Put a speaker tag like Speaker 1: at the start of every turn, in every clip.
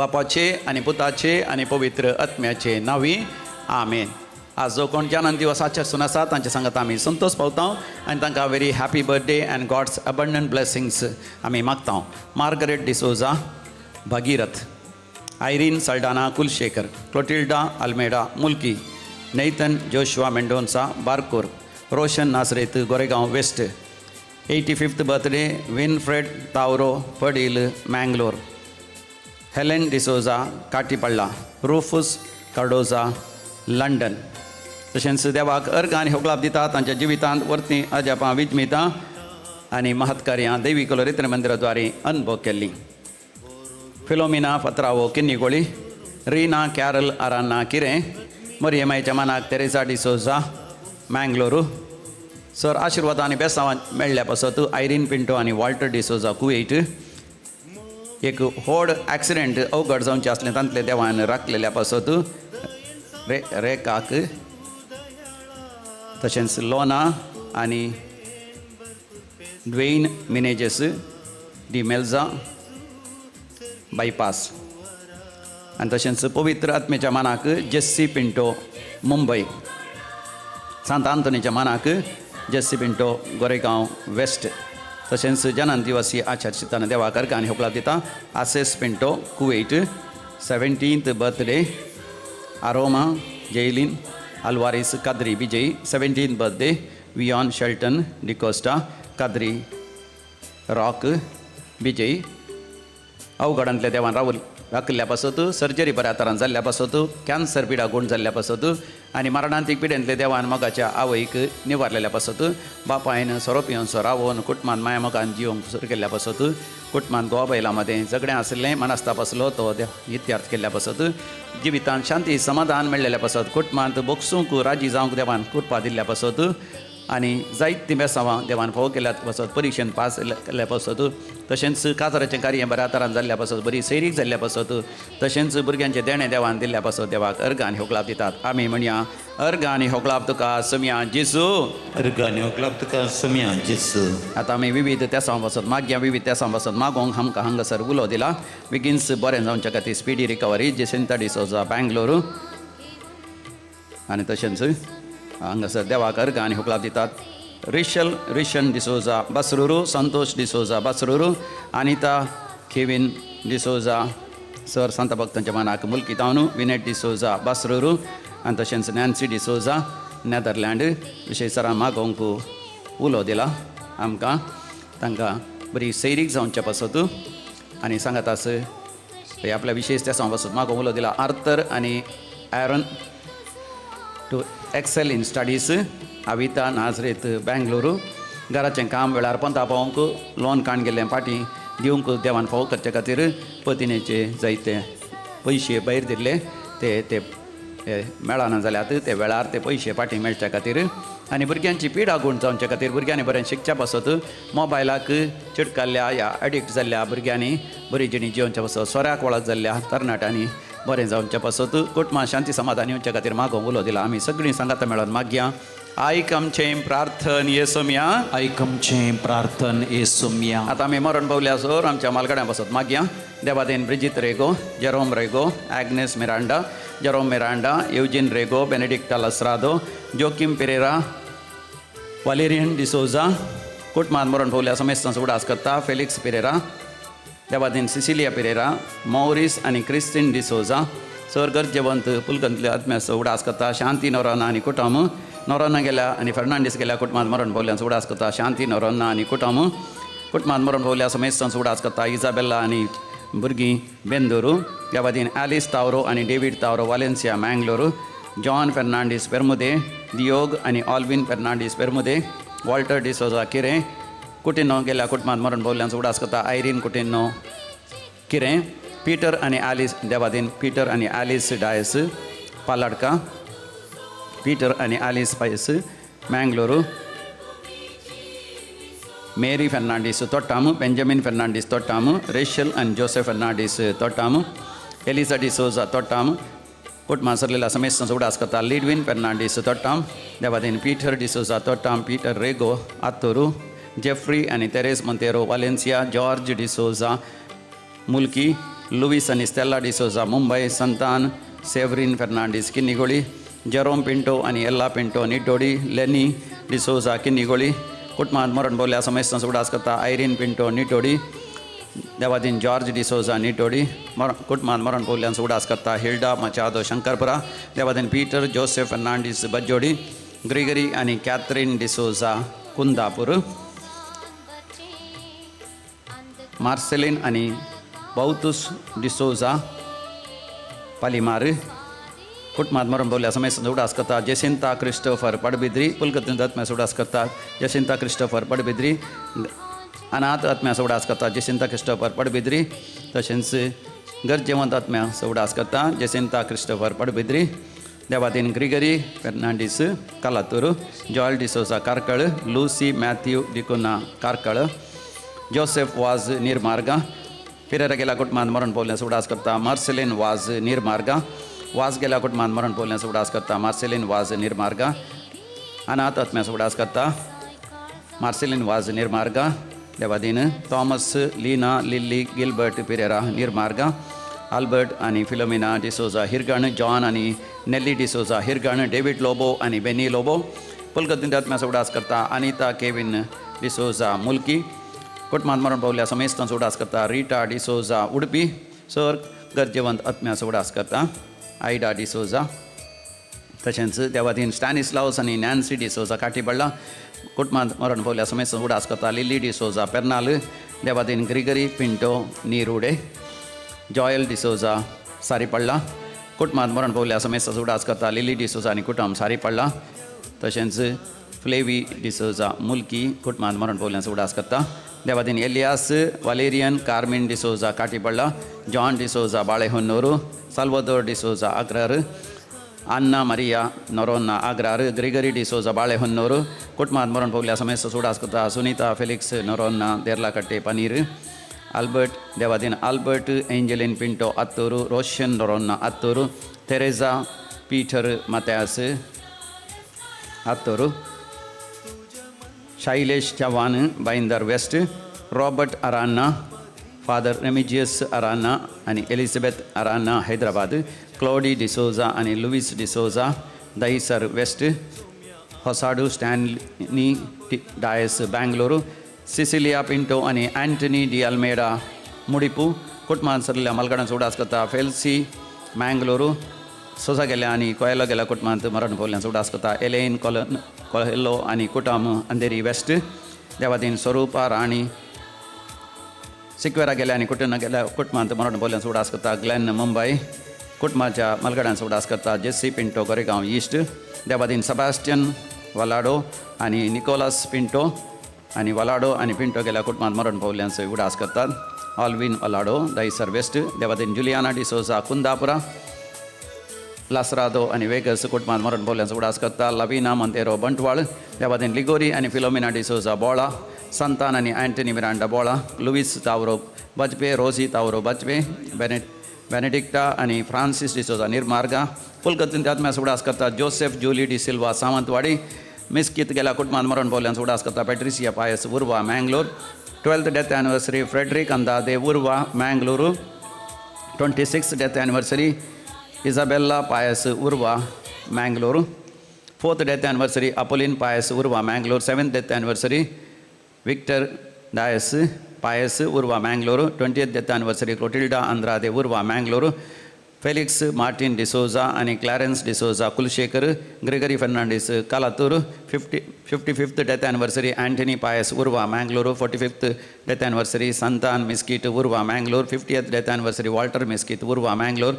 Speaker 1: बापाचे आनी पुताचे आनी पवित्र आत्म्याचे नांवी, आमेन. आज जो कोण जनन दिवस आचरसून आसा, तांचे सांगात आमी संतोष पावता आनी तांकां very happy birthday and God's abundant blessings आमी मागता. Margaret D'Souza, Bhagirath Irene Saldanha, Kulshekar Clotilda Almeida, Mulki Nathan Joshua Mendonca, Barkur Roshan Nazareth, Goregaon west. 85th birthday Winfred Tauro, Padil, Mangalore Helen D'Souza, Katipalla Rufus Cardoza, London. तशेंच देवाक अर्घ आनी होगळाप दिता तांच्या जिवितांत वर्ती अजापां, विजमितां आनी महत्कार्यां दैवी लोरेत्र मंदिराद्वारे अनुभव केल्लीं. फिलोमिना फत्रावो, किन्नीगोळी रीना कॅरल आराना, किरें मरियमाईच्या मानाक तेरेसा डिसोजा, मँगलोरू. सर आशिर्वाद आनी बेसांवां मेळ्ळ्या पासत आयरीन पिंटो आनी वॉल्टर डिसोजा, कुवेट. एक व्हड एक्सिडेंट अवघड जावचें आसलें, तांतले देवान राखलेल्या पासत रे रेकाक. तशेंच लोना आनी ड्वेन मिनेजस, डी मेल्जा बायपास. आनी तशेंच पवित्र आत्मेच्या मानाक जेस्सी पिंटो, मुंबय. सांत आंतोनीच्या मानाक जेस्सी पिंटो, गोरेगांव वेस्ट. तशेंच जनन दिवसी आचरिताना देवाक अर्घ आनी होकला दिता. Access Pinto, Kuwait, 17th birthday. Aroma Jaylin Alvares, Kadri Vijay, 17th birthday. Vion Shelton D'Costa, Kadri rock Vijay. अवघडांतल्या देवान रावल राखिल्ल्या पासत, सर्जरी बऱ्या तरान जाल्ल्या पासत, कॅन्सर पिडा गूण जाल्ल्या पासत आनी मरणांतीक पिडेंतले देवान मोगाच्या आवयक निवारलेल्या पासत, बापायन सोरो पिवन रावोन कुटमान माया मोगान जिवंक सुरू केल्ल्या पासत, कुटमान गोवा बैला मदें झगडें आशिल्लें, मनस्ताप आसलो तो देव इत्यार्थ केल्ल्या पासत, जिवितांत शांती समाधान मेळ्ळेल्या पासत, कुटमांत बोगसूंक राजी जावंक देवान कृपा दिल्ल्या पासत आनी जायतीं बेसांवां देवान फावो केल्या पासत, परिक्षेन पास केल्ल्या पासत, तशेंच काजाराचें कार्य बऱ्या तरान जाल्ल्या पासत, बरी सैरीक जाल्ल्या पासत, तशेंच भुरग्यांचें देणें देवान दिल्ल्या पासत देवाक अर्घ आनी होगळाप दितात. आमी म्हणया, अर्घ आनी होगळाप तुका समिया जेजू.
Speaker 2: अर्घ आनी होगळाप तुका समिया जेजू.
Speaker 1: आतां आमी विविध तेसां पासत मागया. विविध तेसां पासत मागोंक आमकां हांगासर उलो दिला. बेगीनच बरें जावच्या खातीर, स्पिडी रिकवरी, जेसिंता डिसोजा, बँगलोर. आनी तशेंच हांगासर देवाक अर्घ आनी होगळाप दितात रिशल रिशन डिसोजा, बसरुरू संतोष डिसोजा, बसरुरू अनिता केविन डिसोजा. सर सांता भक्तांच्या मानाक मुल्की तावनू विनेट डिसोजा, बसरुरू. आनी तशेंच नॅन्सी डिसोजा, नेदरलँड. विशय सरां मागोवंक उलो दिला आमकां, तांकां बरी सैरीक जावच्या पासत. आनी सांगात आस आपल्या विशेश त्या पासत मागोवंक उलो दिला आर्थर आनी Aaron to excel in studies. Avita Nazareth, Bengaluru. घराचें काम वेळार पंता पावोवंक, लोन काण गेल्लें फाटीं दिवंक देवान फावो करचे खातीर, पतिनेचे जायते पयशे भायर दिल्ले ते ते मेळना जाल्यार ते वेळार ते पयशे फाटीं मेळच्या खातीर आनी भुरग्यांची पिडा गूण जावचे खातीर, भुरग्यांनी बरें शिकच्या पासत, मोबायलाक चिटकाल्ल्या या एडिक्ट जाल्ल्या भुरग्यांनी बरी जिणी जिवच्या पासत, सोऱ्याक वळख जाल्ल्या तरणाट्यांनी बरें जावच्या पासत, कुटुंबां शांती समाधान येवच्या खातीर मागोवंक उलो दिला. आमी सगळीं सांगाता मेळोन मागया. आयक आमचें प्रार्थन येसोमया.
Speaker 3: आयक आमचें प्रार्थन येसोमया.
Speaker 1: आतां आमी मरण पावल्या सोर आमच्या मालगड्यां पासत मागया. देवादेन Brigitte Rego, Jerome Rego, Agnes Miranda, Jerome Miranda, Eugene Rego, Benedicta Lasrado, Joaquim Pereira, Valerian D'Souza. कुटुंबात मरण पावल्या समेस्तांचो उडास करता. Felix Pereira. Devadin Sicilia Pereira, Morris आनी क्रिस्टीन डिसोजा. सर गरजेवंत पुलगंतले आत्म्याचो उडास करता. शांती नोरोना आनी कुटुंब. नोरोना गेल्या आनी फर्नांडीस गेल्या कुटुंबात मरण पावल्यांचो उडास करता. शांती नोरोना आनी कुटुंब. कुटुंबात मरण पावल्या समेस्तांचो उडास करता. इजाबेल्ला आनी भुरगीं, बेंदुरू. देवादीन एलिस तावरो आनी David Tauro, Valencia, Mangalore. John Fernandes, Permude. Diogo आनी ऑल्विन फेर्नांडीस, पेरमुदे. वॉल्टर डिसोजा, किरें. कुटिनो गेल्या कुटुंबात मरण पावल्यांचो उडास करता. आयरीन कुटिनो, किरें. पीटर आनी आलिस. देवादीन पीटर आनी आलिस डायस, पालाडका. पीटर आनी आलिस पायस, मँगलोरू. मेरी फेर्नांडीस, तोट्टामु. बेंजामिन फेर्नांडीस, तोट्टामु. रेशल आनी जोसेफ फेर्नांडीस, तोट्टामु. एलिसा डिसोजा, तोट्टामु. कुटुंबां सरलेल्या समेस्तांचो उडास करता. लिडवीन फेर्नांडीस, तोट्टाम. देवादीन पीटर डिसोजा, तोट्टाम. पीटर रेगो, आत्तोरू. जेफ्री आनी तेरेस मोंतेरो, वालेन्सिया. जॉर्ज डिसोजा, मुल्की. लुवीस आनी स्टेला डिसोजा मुंबय, संतान सेवरीन फेर्नांडीस किन्नीगोळी, जेरोम पिंटो आनी एल्ला पिंटो निड्डोडी, लेनी डिसोजा किन्नीगोळी. कुटुंबांत मरण पावल्या समेस्तांचो उगडास करता आयरीन पिंटो निटोडी, देवादीन जॉर्ज डिसोजा निटोडी. कुटुंबांत मरण पावल्यांचो उगडास करता हिल्डा मचादो शंकरपुरा, देवादीन पीटर जोसेफ फेर्नांडीस बज्जोडी, ग्रिगरी आनी कॅथरीन डिसोजा कुंदापूर, मार्सेलीन आनी बौतूस डिसोजा पालिमार. कुटुंबांत मरण पावल्या समेस्त उगडास करता जेसिंता क्रिस्टोफर पडबिद्री. पुलकतीन आत्म्याचो उगडास करता जेसिंता क्रिस्टोफर पडबिद्री. अनाथ आत्म्याचो उगडास करता जेसिंता क्रिस्टोफर पडबिद्री. तशेंच गरजेवंत आत्म्याचो उगडास करता जेसिंता क्रिस्टोफर पडबिद्री. देवादीन Gregory Fernandes Kalathur, Joel D'Souza Karkala, Lucy Matthew D'Cunha Karkala, Joseph Vaz Nirmarga. Pereira गेल्या कुटुंबांत मरण पावल्यास उगडास करता मार्सेलीन वाज निर्मार्गा. वाज गेल्या कुटुंबांत मरण पावल्यास उगडास करता मार्सेलीन वाज निर्मार्गा. अनाथ आत्म्याचो उगडास करता मार्सेलीन वाज निर्मार्गा. देवादीन Thomas Leena Lily Gilbert Pereira Nirmarga, Albert आनी फिलोमिना डिसोजा हिरगण, जॉन आनी नेली डिसोजा हिरगण, डेवीड लोबो आनी बेनी लोबो. पुलकतीन आत्म्याचो उगडास करता अनिता केविन डिसोजा मुल्की. कुटुंबांत मरण पावल्या समेस्तांचो उगडास करता रिटा डिसोजा उडपी. सर गरजेवंत आत्म्याचो उगडास करता आयडा डिसोजा. तशेंच देवादीन स्टॅनिस्लावस आनी नॅन्सी डिसोजा काटीपडला. कुटुंबांत मरण पावल्या समेस्त उगडास करता लिली डिसोजा पेर्नाल, देवादीन ग्रिगरी पिंटो निरुडे, जॉयल डिसोजा सारीपडला. कुटुंबांत मरण पावल्या समेस्त उगडास करता लिली डिसोजा आनी कुटुंब सारीपडला. तशेंच फ्लेवी डिसोजा मुल्की कुटुंबांत मरण पावल्यांचो उगडास करता. देवादीन एलियास वालेरियन कार्मिन डिसोजा काटीपडला, जॉन डिसोजा बाळेहोन्नूर, साल्वादोर डिसोजा आग्रार, अन्ना मरिया नरोन्ना आग्रार, ग्रिगरी डिसोजा बाळेहोन्नूर. कुटुंबांत मरण पावल्या समेस्त उगडास करता सुनीता फेलिक्स नरोन्ना देर्लाकट्टे पनीर, आल्बर्ट देवादीन Albert Angeline Pinto Attur, Roshan Noronha Attur, Teresa Peter Mathias Attur, Shailesh Chavan Bhayandar west, Robert Aranha, father Remigius Aranha आनी एलिझाबेथ अरान्ना हैदराबाद, क्लॉडी डिसोजा आनी लुवीस डिसोजा दहिसर वेस्ट, होसाडू स्टॅनली डायस बँगलोरू, सिसिलिया पिंटो आनी अँटनी डी अल्मेडा मुडिपू. कुटुंबांत सरल्या मलगडांचो उगडास करता फेल्सी मँगलोरू. सोजा गेल्या आनी कोयलो गेल्या कुटुंबांत मरण पावल्यांचो उगडास करता एलेन कोलन कोहेलो आनी कुटुंब अंधेरी वेस्ट, देवादीन स्वरूपा राणी सिक्वेरा गेल्या आनी कुटुंब गेल्या कुटुंबांत मरण पावल्यांचो उगडास करता ग्लॅन मुंबय. कुटुंबाच्या मलगडांचो उगडास करता जेसी पिंटो गोरेगांव ईस्ट, देवादीन सेबास्टियन वलाडो आनी निकोलस पिंटो आनी वलाडो आनी पिंटो गेल्या कुटुंबांत मरण पावल्यांचो उगडास करतात ऑल्विन वलाडो दहिसर वेस्ट, देवादीन जुलियाना डिसोजा कुंदापुरा, लासरादो आनी वेगस. कुटुंबांत मरण पावल्यांचो उगडास करता लवीना मोंतेरो बंटवाळ, देवादीन लिगोरी आनी फिलोमिना डिसोजा बोळा, संतान आनी अँटनी मिरांडा बोळा, लुवीस तावरो बजपे, रोजी तावरो बजपे, बेनेडिक्टा आनी फ्रांसीस डिसोजा निर्मार्गा. पुलकतीन आत्म्याचो उगडास करता जोसेफ जुली डिसिल्वा सावंतवाडी. मिस्कीत गेल्या कुटुंबांत मरण पावल्यांचो उगडास करता Patricia Pius Urwa Mangalore. 12th death anniversary Frederick Andrade Urwa Mangalore. 26th death anniversary Isabella Pius Urwa Mangalore. 4th death anniversary Apolline Pius Urwa Mangalore. 7th death anniversary Victor Dias Pius Urwa Mangalore. 20th death anniversary Clotilda Andrade Urwa Mangalore. Felix Martin D'Souza आनी Clarence D'Souza Kulshekar, Gregory Fernandes Kalathur. 55th death anniversary Antony Pius Urwa Mangalore. 45th death anniversary Santan Mesquite Urwa Mangalore. 50th death anniversary Walter Mesquite Urwa Mangalore.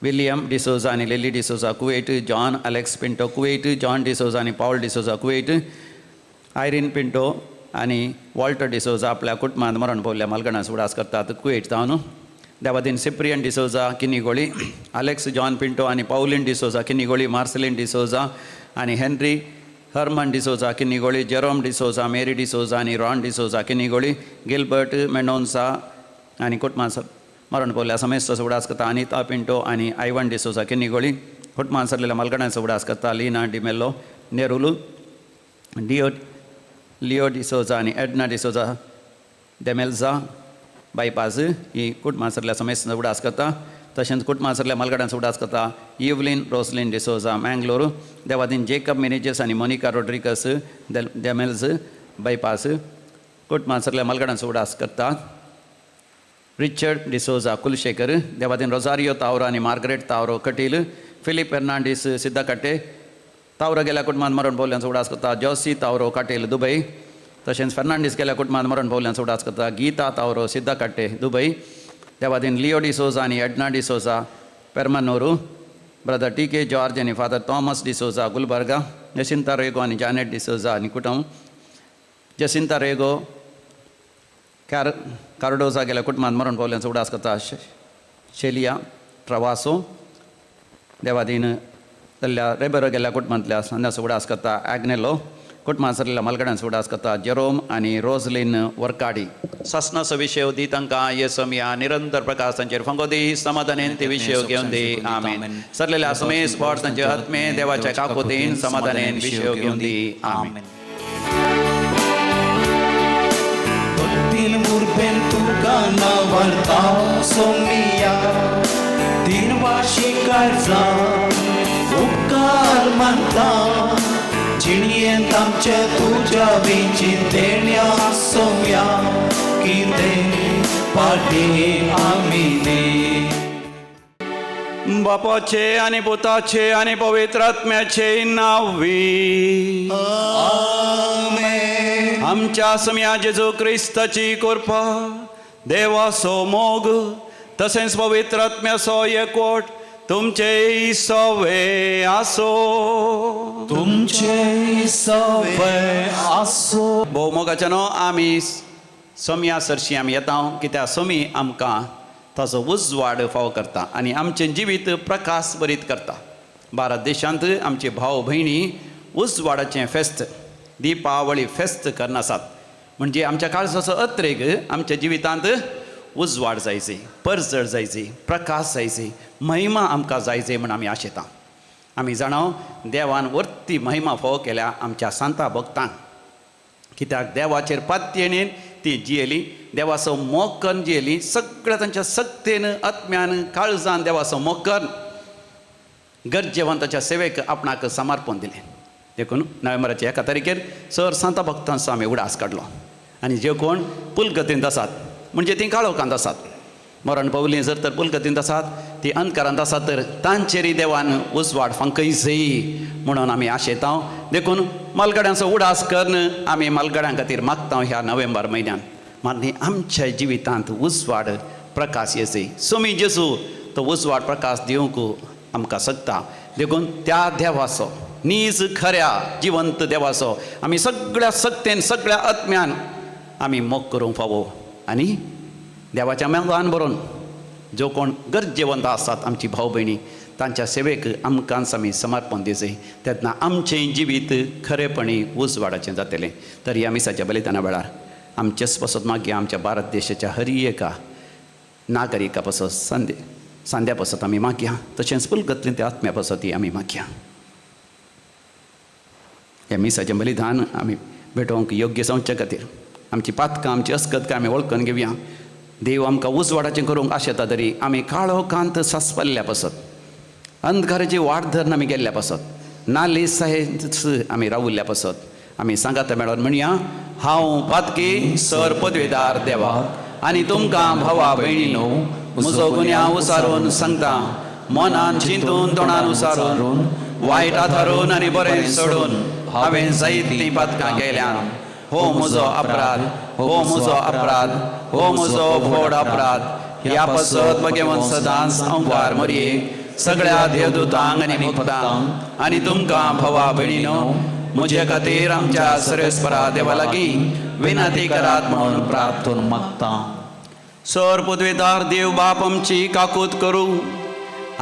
Speaker 1: William D'Souza आनी Lily D'Souza Kuwait, John Alex Pinto Kuwait, John D'Souza आनी पावल D'Souza Kuwait, Irene Pinto आनी Walter D'Souza आपल्या कुटुंबांत मरण पावल्ल्या मलगणांचो उगडास करतात Kuwait जावन. देवादीन सिप्रियन डिसोजा किनीगोळी, अलेक्स जॉन पिंटो आनी पावलीन डिसोजा किनीगोळी, मार्सेलीन डिसोजा आनी हेनरी हर्मन डिसोजा किनीगोळी, जेरोम डिसोजा, मेरी डिसोजा आनी रॉन डिसोजा किनीगोळी, गिलबर्ट मेंडोन्सा आनी कुटुंबां मरण पावल्ल्या समेस्त उगडास करता अनिता पिंटो आनी आयवन डिसोजा किनीगोळी. कुटुंबांत सरलेल्या मलगणांचो उगडास करता लिना डिमेल्लो नेरुलू, डिओ लिओ डिसोजा आनी एडना डिसोजा देमेल्जा, बायपास ही कुटुंबासरल्या समेस्त उडास करता. तशेंच कुटुंबासरल्या मालगाड्यांचो उडास करता इवलीन रोसलीन डिसोजा मँगलोर, देवादीन जेकब मिनेजस आनी मोनिका रोड्रिकस डेमेल्स बायपास. कुटुंबासरल्या मालगाड्यांचो उडास करता रिचर्ड डिसोजा कुलशेखर, देवादीन रोजारियो तावरो आनी मार्गरेट तावरो कटील, फिलीप फेर्नांडीस सिद्धकाटे तावरो गेल्या कुटुंबांत मरण पावल्यांचो उडास करता जॉसी तावरो काटेल दुबय. तशेंच फेर्नांडीस गेल्या कुटुंबांत मरण पावल्यांचो उडास करता गीता तावरो सिद्धकाटे दुबय, देवादीन लियो डिसोजा आनी Edna D'Souza Permanur, brother T K George आनी फादर थॉमस डिसोजा गुलबर्गा, जसिंता रेगो आनी जानेट डिसोजा आनी कुटुंब, जसिंता रेगो कार्डोजा गेल्या कुटुंबांत मरण पावल्यांचो उडास करता शेलिया ट्रवासो, देवादीन जाल्ल्या रेबेरो गेल्ल्या कुटुंबांतल्या संद्याचो उडास करता आग्नेलो, कुटुंबां सरलेल्या मालगड्यांचो उडास करता जेरोम आनी रोजलीन वर्काडी. सासणाचो विशय दी तांकां येसमिया निरंतर प्रकाश तांचेर फांगो दी, समाधानेन ते विशय घेवन दी. आमेन. सरलेल्या समेस पोट तांचे आत्मे देवाच्या काकुतीन समाधानेन विशय घेवन दी. आमेन.
Speaker 2: मुरबेन तुका नावरता सोमिया तीन वाशी काळजा उपकार मानता जिणयेंत आमचे तुज्या विची देण्या सोम्या कितें पाटी आमी न्ही.
Speaker 1: बापाचे आनी पुताचे आनी पवित्र आत्म्याचे नांवी
Speaker 2: आमेन.
Speaker 1: आमच्या सम्या जेजू क्रिस्ताची कृपा, देवाचो मोग तशेंच पवित्र आत्म्याचो एकवट तुमचे सवे आसो.
Speaker 3: तुमचे सवे आसो.
Speaker 1: भोवमोगाच्या न्हू आमी सोम्या सरशी आमी येता कित्याक सोमी आमकां ताचो उजवाड फावो करता आनी आमचें जिवीत प्रकाश बरीत करता. भारत देशांत आमचे भाव भयणी उजवाडाचें फेस्त दीपावळी फेस्त करनासात, म्हणजे आमच्या काळजाचो अत्रेग आमच्या जिवितांत उजवाड जायची, परजळ जायची, प्रकाश जायची, महिमा आमकां जायची म्हूण आमी आशेता. आमी जाणाव देवान वर्ती महिमा फावो केल्या आमच्या सांता भक्तांक, कित्याक देवाचेर पातयेन ती जियेली, देवाचो मोग करून जियेली, सगळ्या तांच्या सक्तेन आत्म्यान काळजान देवाचो मोग करून गरजेवंताच्या सेवेक आपणाक समर्पण दिलें. देखून नोव्हेंबराच्या 1 तारखेर सर सांता भक्तांचो आमी उडास काडलो आनी जे कोण पुलगतींत आसात म्हणजे तीं काळोखांत आसात, मरण पावलीं जर तर पुलगतींत आसात, ती अंधकारांत आसात, तर तांचेरय देवान उजवाड फांकयची म्हणून आमी आशेता. देखून मालगाड्यांचो उडास करून आमी मालगाड्यां खातीर मागता ह्या नोव्हेंबर म्हयन्यान, मागीर आमच्या जिवितांत उजवाड प्रकाश येसी. सोमी जेजू तो उजवाड प्रकाश दिवंक आमकां शकता. देखून त्या देवाचो नीज खऱ्या जिवंत देवाचो आमी सगळ्या सक्तेन सगळ्या आत्म्यान आमी मोग करूंक फावो आनी देवाच्या मोगान बरोवन जो कोण गरजेवंत आसात आमची भाव भयणी तांच्या सेवेक आमकांच आमी समर्पण दिवचें, तेन्ना आमचें जिवीत खरेपणी उजवाडाचें जातलें. तर ह्या मिसाच्या बलिदाना वेळार आमचेच पासत मागीर आमच्या भारत देशाच्या हर एका नागरिका पासत सांद्या पासत आमी मागया, तशेंच पुलगतलें त्या आत्म्या पासतय आमी मागया. ह्या मिसाचें बलिदान आमी भेटोवंक योग्य जावचे खातीर आमची पातकां आमची अस्कतकां आमी वळखून घेवया. देव आमकां उजवाडाचें करूंक आशेता तरी आमी काळोखांत सासपल्ल्या पासत, अंधकाराची वाट धरून आमी गेल्ल्या पासत, नाली साहेच आमी रावुल्ल्या पासत आमी सांगाता मेळोन म्हणया, हांव पातकी सर पदवेदार देवा आनी तुमकां भावा भयणीनो म्हजो गुन्यांव उसारून सांगता, मनान चिंतून तोंडान उसारून वायट आधारून आनी बरें सोडून हांवें जायतीं पातकां केल्यान. हो म्हजो अपराध, हो म्हजो अपराध, हो म्हजो व्हड अपराध. ह्या पासत भगवंत सदांच अंकार मोरयेक सगळ्या देवदूतांक आनी भक्तांक आनी तुमकां भावा भयणीनो म्हजे खातीर आमच्या सर्वेस्परा देवा लागीं विनंती करात म्हणून
Speaker 3: प्रार्थना मागता.
Speaker 1: सर पदवेदार देव बाप आमची काकूत करूं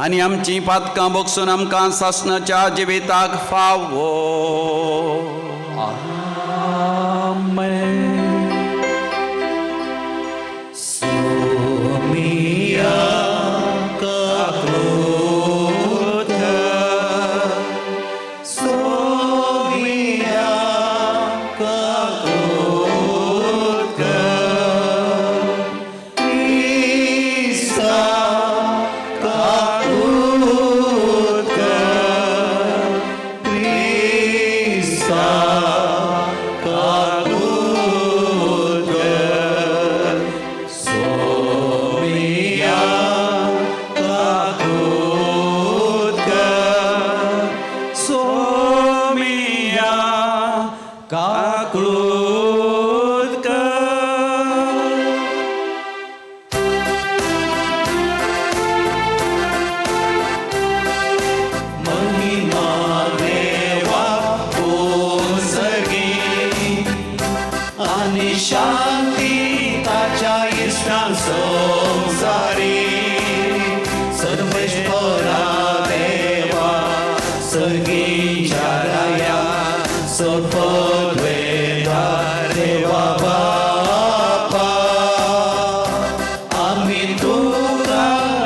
Speaker 1: आनी आमची पातकां बगसून आमकां सासणाच्या जिविताक फावो.
Speaker 3: आमेन.
Speaker 2: सोमिया काकूत कर, सोमिया काकूत कर, पदवेदार देवा बापा, आमी तुका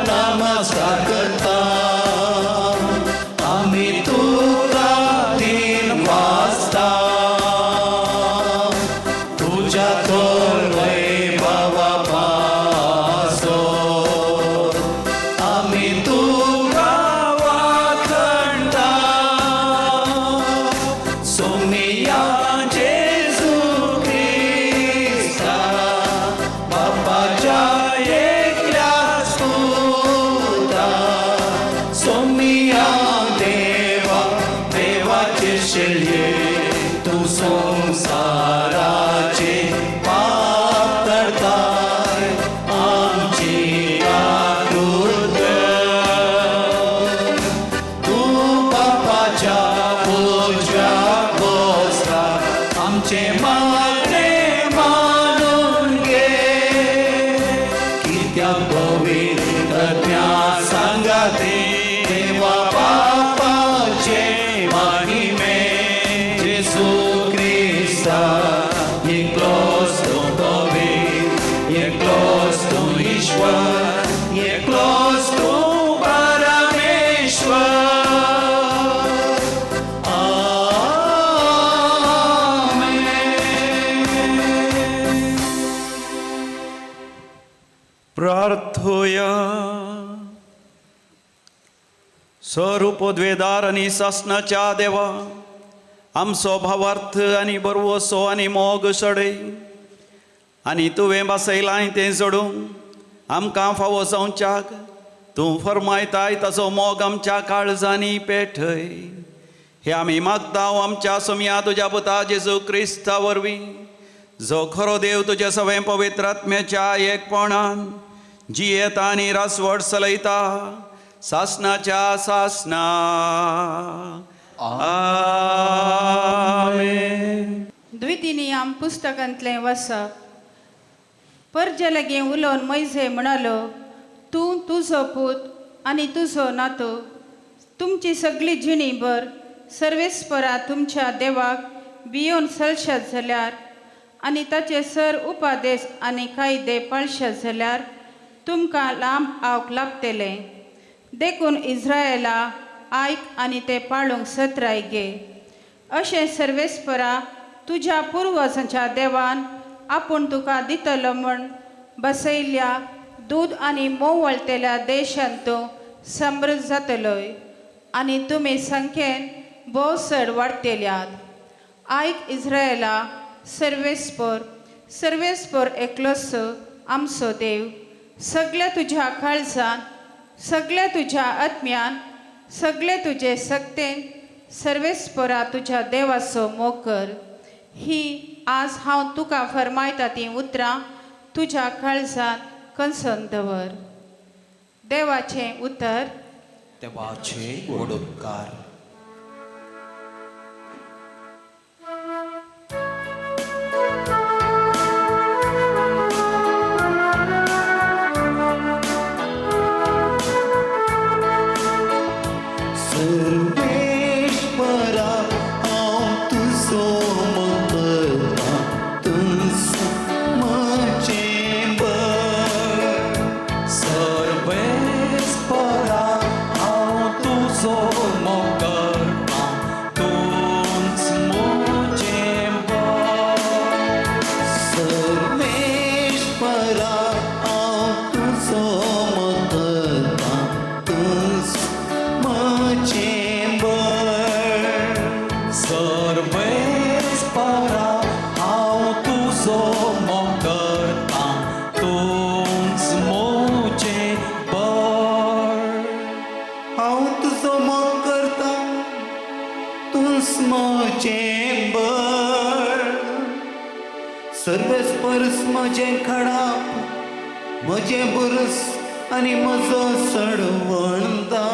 Speaker 2: नमस्कार करता, आमी तुका दिन वाजता, तुज्या तोरवय बाबा पासो आमी तुका वाखणता. सोमिया जेजू क्रिस्ता बापाच्या एकल्या पुता, सोमिया देवा देवाचे शेळये, तूं संवसाराचे पाप करताय, आमची काकूत कर. तूं बापाच्या उजव्या बसता, आमचे मागणे मानून घे, कित्याक पवित्र आत्म्या सांगाते देवा बापाचे महिमे, जेजू क्रिस्ता एकलोच तूं पवित्र, एकलोच तूं ईश्वर, एकलोच तूं परमेश्वर. आमेन.
Speaker 1: प्रार्थोया. स्वरूपद्वेदार आनी सासणाच्या देवा, आमचो भावार्थ आनी बरवसो आनी मोग सडय आनी तुवें बसयलां तें सोडूंक आमकां फावो जावच्याक तूं फरमायताय ताचो मोग आमच्या काळजांनी पेठय. हे आमी मागता आमच्या सोमया तुज्या पुता जेजू क्रिस्ता वरवीं, जो खरो देव तुज्या सवें पवित्र आत्म्याच्या एकपणान जियेता आनी रासवट चलयता सासनाच्या सासना. आमेन.
Speaker 4: द्वितीनियम पुस्तकांतलें वसप. परजे लागीं उलोवन मैझे म्हणालो, तूं तुजो पूत आनी तुजो नातू तुमची सगळी जिणी भर सर्वेस्परा तुमच्या देवाक भियोवन चलशात जाल्यार आनी ताचे सर उपादेश आनी कायदे पाळशात जाल्यार तुमकां लांब आवक लाभतलें. देखून इस्रायला आयक आनी ते पाळूंक सत्राय घे. अशें सर्वेस्परा तुज्या पुर्वजांच्या देवान आपूण तुका दितलो म्हूण बसयल्ल्या दूद आनी मोव वळटेल्या देशांत तूं समृद्ध जातलोय आनी तुमी संख्येन भोव चड वाडटेल्यात. आयक इस्रायला, सर्वेस्पर सर्वेस्पर एकलोच आमचो देव, सगल्या तुज्या काळजान, सगल्या तुज्या आत्म्यान, सगळे तुजे सक्तेन सर्वेस्परा तुज्या देवाचो मोग कर. ही आज हांव तुका फरमायता तीं उतरां तुज्या काळजान कणसन दवर. देवाचें उतर.
Speaker 3: देवाचे व्हड उपकार.
Speaker 2: सर्वेश्वरा हांव तुजो मोग करतां, तूंच म्हजें बळ.
Speaker 3: सर्वेस्परा हांव तुजो मोग करतां, तूंच म्हजें बळ.
Speaker 2: सर्वेश्वरा हांव तुजो मोग करतां, तूंच म्हजें बळ.
Speaker 3: सर्वेस्परा हांव तुजो मोग करतां, तूंच म्हजें बळ.
Speaker 2: हांव तुजो मोग करतां, तूंच म्हजें बळ. सर्वेस्परस म्हजें खडाप, म्हजें बुरस आनी म्हजो सडवणदार.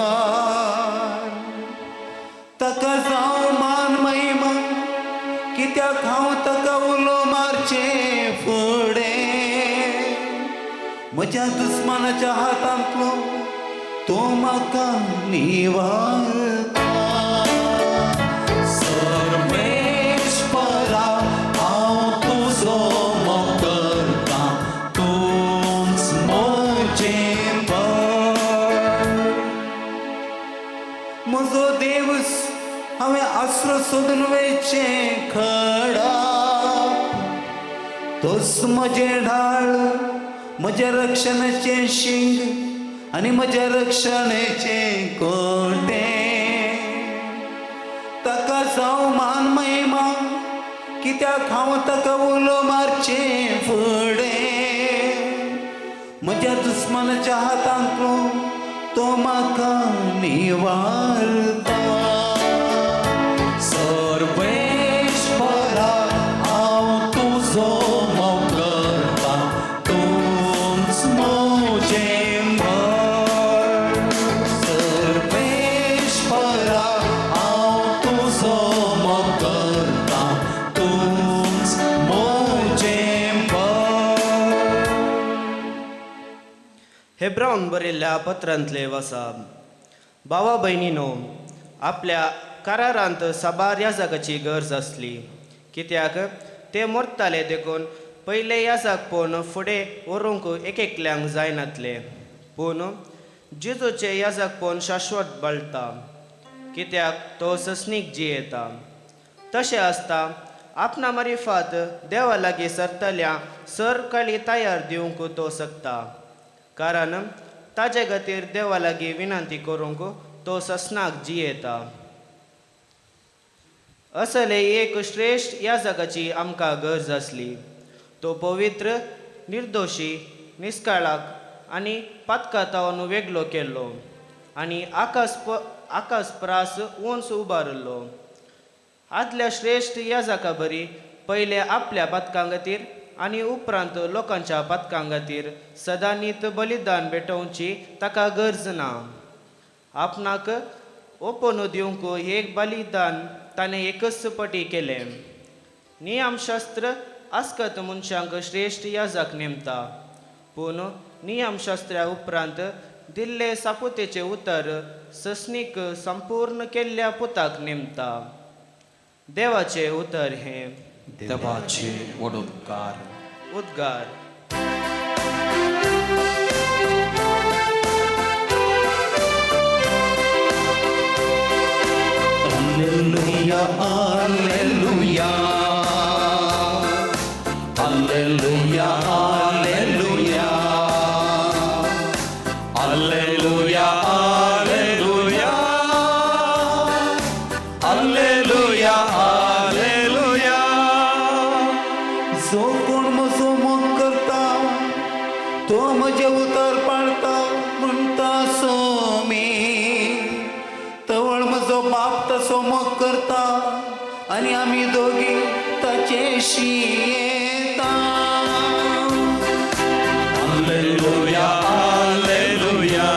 Speaker 2: ताका जावं मान महिमा, कित्याक हांव ताका उलो मारचें फुडें. म्हज्या दुस्मानाच्या हातांतलो तो म्हाका निवारता.
Speaker 3: सर्वेस्परा
Speaker 2: म्हजो देव हांवें आसरो सोदून वयचें खडप, तोच म्हजें ढाळ, म्हज्या रक्षणाचें शिंग आनी म्हज्या रक्षणेचें कोटें. ताका जावं मान महिमा, कित्याक हांव ताका उलो मारचें फुडें. म्हज्या दुस्मानाच्या हातांतलो तो म्हाका निवारता.
Speaker 3: सर्वेश्वरा हांव तुजो मोग करता, तूंच म्हजें बळ. सर्वेश्वरा हांव तुजो मोग करता, तूंच म्हजें बळ.
Speaker 5: हेब्रावन बरयल्ल्या पत्रांतले वसा. भावा भयणीनो, आपल्या करारांत साबार याजकाची गरज आसली, कित्याक ते मरताले देखून पयले याजक पळोवन फुडें व्हरूंक एक एकल्यांक जायनातले. पूण जेजूचे याजक पळोवन शाश्वत बळटा, कित्याक तो ससनीक जियेता. तशें आसता आपणा मारिफात देवा लागीं सरतल्या सर काळी तयार दिवंक तो शकता, कारण ताजे खातीर देवा लागीं विनंती करूंक तो ससनाक जियेता. असले एक श्रेश्ठ याजकाची आमकां गरज आसली. तो पवित्र, निर्दोशी, निस्काळाक आनी पातकातावन वेगळो केल्लो आनी आकाश प्रास उंच उबारिल्लो. आदल्या श्रेश्ठ याजका बरी पयले आपल्या पातकां खातीर आनी उपरांत लोकांच्या पातकां खातीर सदांनीत बलिदान भेटोवची ताका गरज ना. आपणाक ओपोन दिवंक एक बलिदान ताणें एकच पटी केलें. नियमशास्त्र आस्कत मनशांक श्रेश्ठ याजक नेमता, पूण नियमशास्त्रा उपरांत दिल्ले सापुतेचें उतर ससनीक संपूर्ण केल्ल्या पुताक नेमता. देवाचें उतर हें.
Speaker 3: देवाचे वडोपकार.
Speaker 5: उद्गार.
Speaker 3: Alleluia, alleluia, alleluia, alleluia, alleluia, alleluia, alleluia, alleluia.
Speaker 2: जो कोण म्हजो मोग करता तो म्हजें उतर पाळता म्हणटा सोमी. तवळ म्हजो बाप तसो मोग करता आनी आमी दोगी ताचेशी येता.
Speaker 3: Alleluia, alleluia,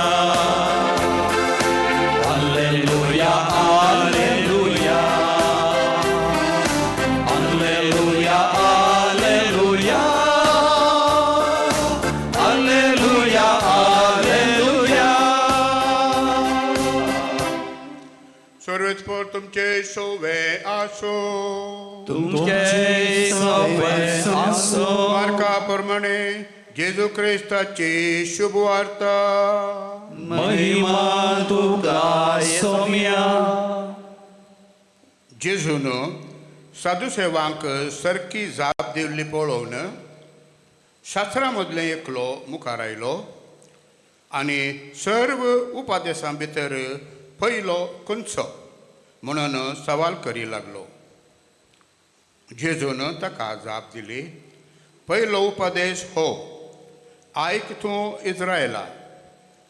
Speaker 3: alleluia, alleluia, alleluia, alleluia, alleluia, alleluia.
Speaker 6: सर्वेस्पर तुमचे सोवे आसो.
Speaker 3: तुमचे सवे आसो.
Speaker 6: मार्का प्रमाणे जेजू क्रिस्ताची शुभवार्ता.
Speaker 3: महिमा तुका सोम्या.
Speaker 6: जेजून साधुसेवांक सरकी जाप दिल्ली पळोवन शास्त्रा मदलें एकलो मुखार आयलो आनी सर्व उपादेसां भितर पयलो खंयचो म्हणून सवाल करी लागलो. जेजून ताका जाप दिली, पयलो उपदेश हो, आयक तूं इस्रायला,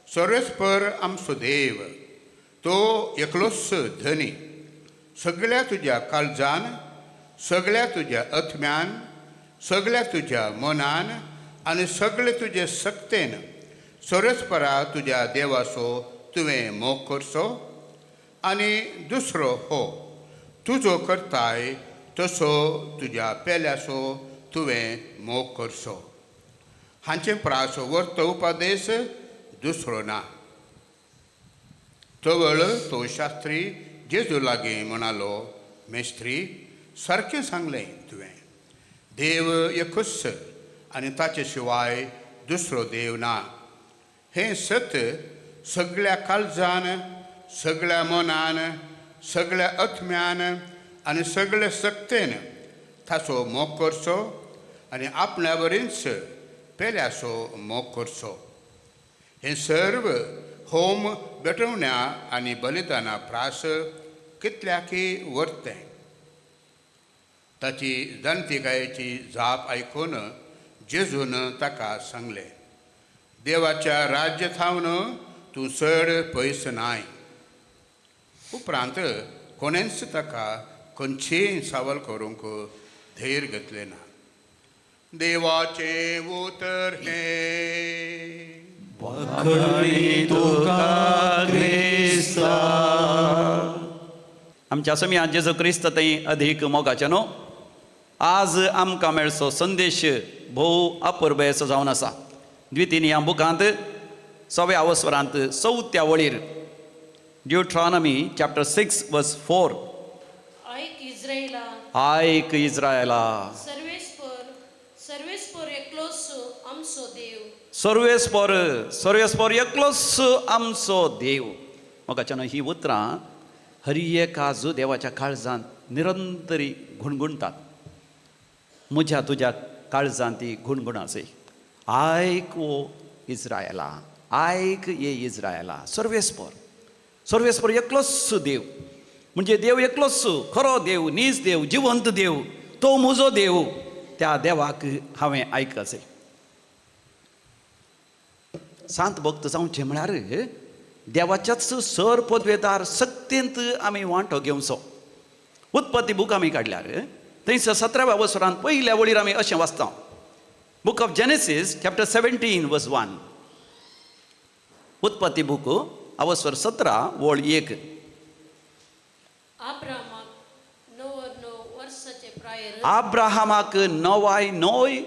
Speaker 6: सर्वेस्पर आमचो देव तो एकलोच धनी. सगळ्या तुज्या काळजान, सगळ्या तुज्या आत्म्यान, सगळ्या तुज्या मनान आनी सगळे तुजे सक्तेन सर्वेस्परा तुज्या देवाचो तुवें मोग करचो. आनी दुसरो हो, तुजो करताय तसो तुज्या पेल्याचो तुवें मोग करचो. हांचे प्रास वर्त उपदेश दुसरो ना. तवळ तो शास्त्री जेजू लागीं म्हणालो, मेस्त्री, सारकें सांगलें तुवें, देव एकूच आनी ताचे शिवाय दुसरो देव ना. हें सत सगळ्या काळजान, सगळ्या मनान, सगळ्या आत्म्यान आनी सगळे शक्तेन ताचो मोग करचो आनी आपल्या वरींच पेल्याचो मोग करचो. हें सर्व होम भेटवण्या आनी बलिदाना प्रास कितल्याकी वरतें. ताची जाणतिकायेची जाप आयकून जेजून ताका सांगलें, देवाच्या राज्य थावन तूं चड पयस नाय. उपरांत कोणेंच ताका खंयचीय सावल करूंक धैर्य घेतलें ना. देवाचें उतर हें.
Speaker 1: आमच्या समिया जेजू क्रिस्त थंय अधीक मोगाचें न्हू आज आमकां मेळचो संदेश भोव अपुरबेचो जावन आसा. द्वितीन ह्या बुकांत सव्या अवसरांत चवथ्या वळीर ड्युट्रॉनमी चॅप्टर 6 वर्स 4.
Speaker 7: ऐक इस्रायला,
Speaker 1: आयक इस्रायला,
Speaker 7: सर्वेस्पर सर्वेस्पर एकलोच आमचो देव.
Speaker 1: सर्वेस्पर सर्वेस्पर एकलोच आमचो देव. मोगाच्यान ही उतरां हर एका देवाच्या काळजांत निरंतरी गुणगुणतात. म्हज्या तुज्या काळजांत ती गुणगुण आसय. आयक ओ इस्रायला, आयक ये इस्रायला, सर्वेस्पर सर्वेस्पर एकलोच देव. म्हणजे देव एकलोच खरो देव, नीज देव, जिवंत देव, तो म्हजो देव. त्या देवाक हांवें आयकचें. सांत भक्त जावचें म्हळ्यार देवाच्याच सर पदवेदार सक्तेंत आमी वांटो घेवचो. उत्पत्ती बूक आमी काडल्यार थंयसर 17व्या वसरांत पयल्या वळीर आमी अशें वाचता. Book of Genesis chapter 17 verse 1. उत्पत्ती बूक अवसर 17 वळ 1. आब्राहामाक 99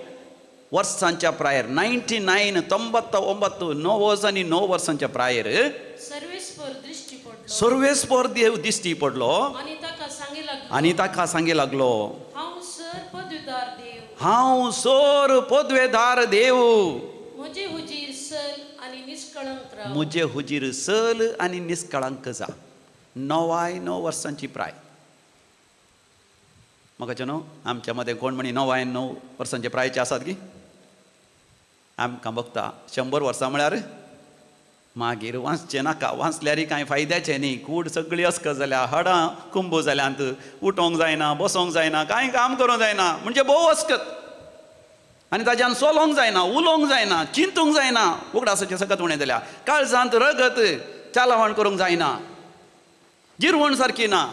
Speaker 1: वर्सांच्या प्रायर, 99 99 9 आनी 9 वर्सांच्या प्रायर सर्वेस्पर देव दिश्टी पडलो आनी ताका सांगे लागलो, हांव सर पदवेदार देव,
Speaker 7: म्हजे हुजीर सल आनी निष्कळंक राव.
Speaker 1: म्हजे हुजीर सल आनी निष्कळंक जा. 99 वर्सांची प्राय. म्हाका न्हू आमच्या मदें कोण म्हणी 99 वर्सांचे प्रायचे आसात की आमकां बघता 100 वर्सां म्हळ्यार मागीर वाचचें नाका, वाचल्यार कांय फायद्याचें न्ही. कूड सगळी अस्कत जाल्या, हाडां कुंबो जाल्यांत, उठोंक जायना, बसोंक जायना, कांय काम करूंक जायना, म्हणजे भोव अस्कत. आनी ताज्यान चलोंक जायना, उलोवंक जायना, चिंतूंक जायना, उगडासाचें सकत उणें जाल्या, काळजांत रगत चालावण करूंक जायना, जिरवण सारकी ना,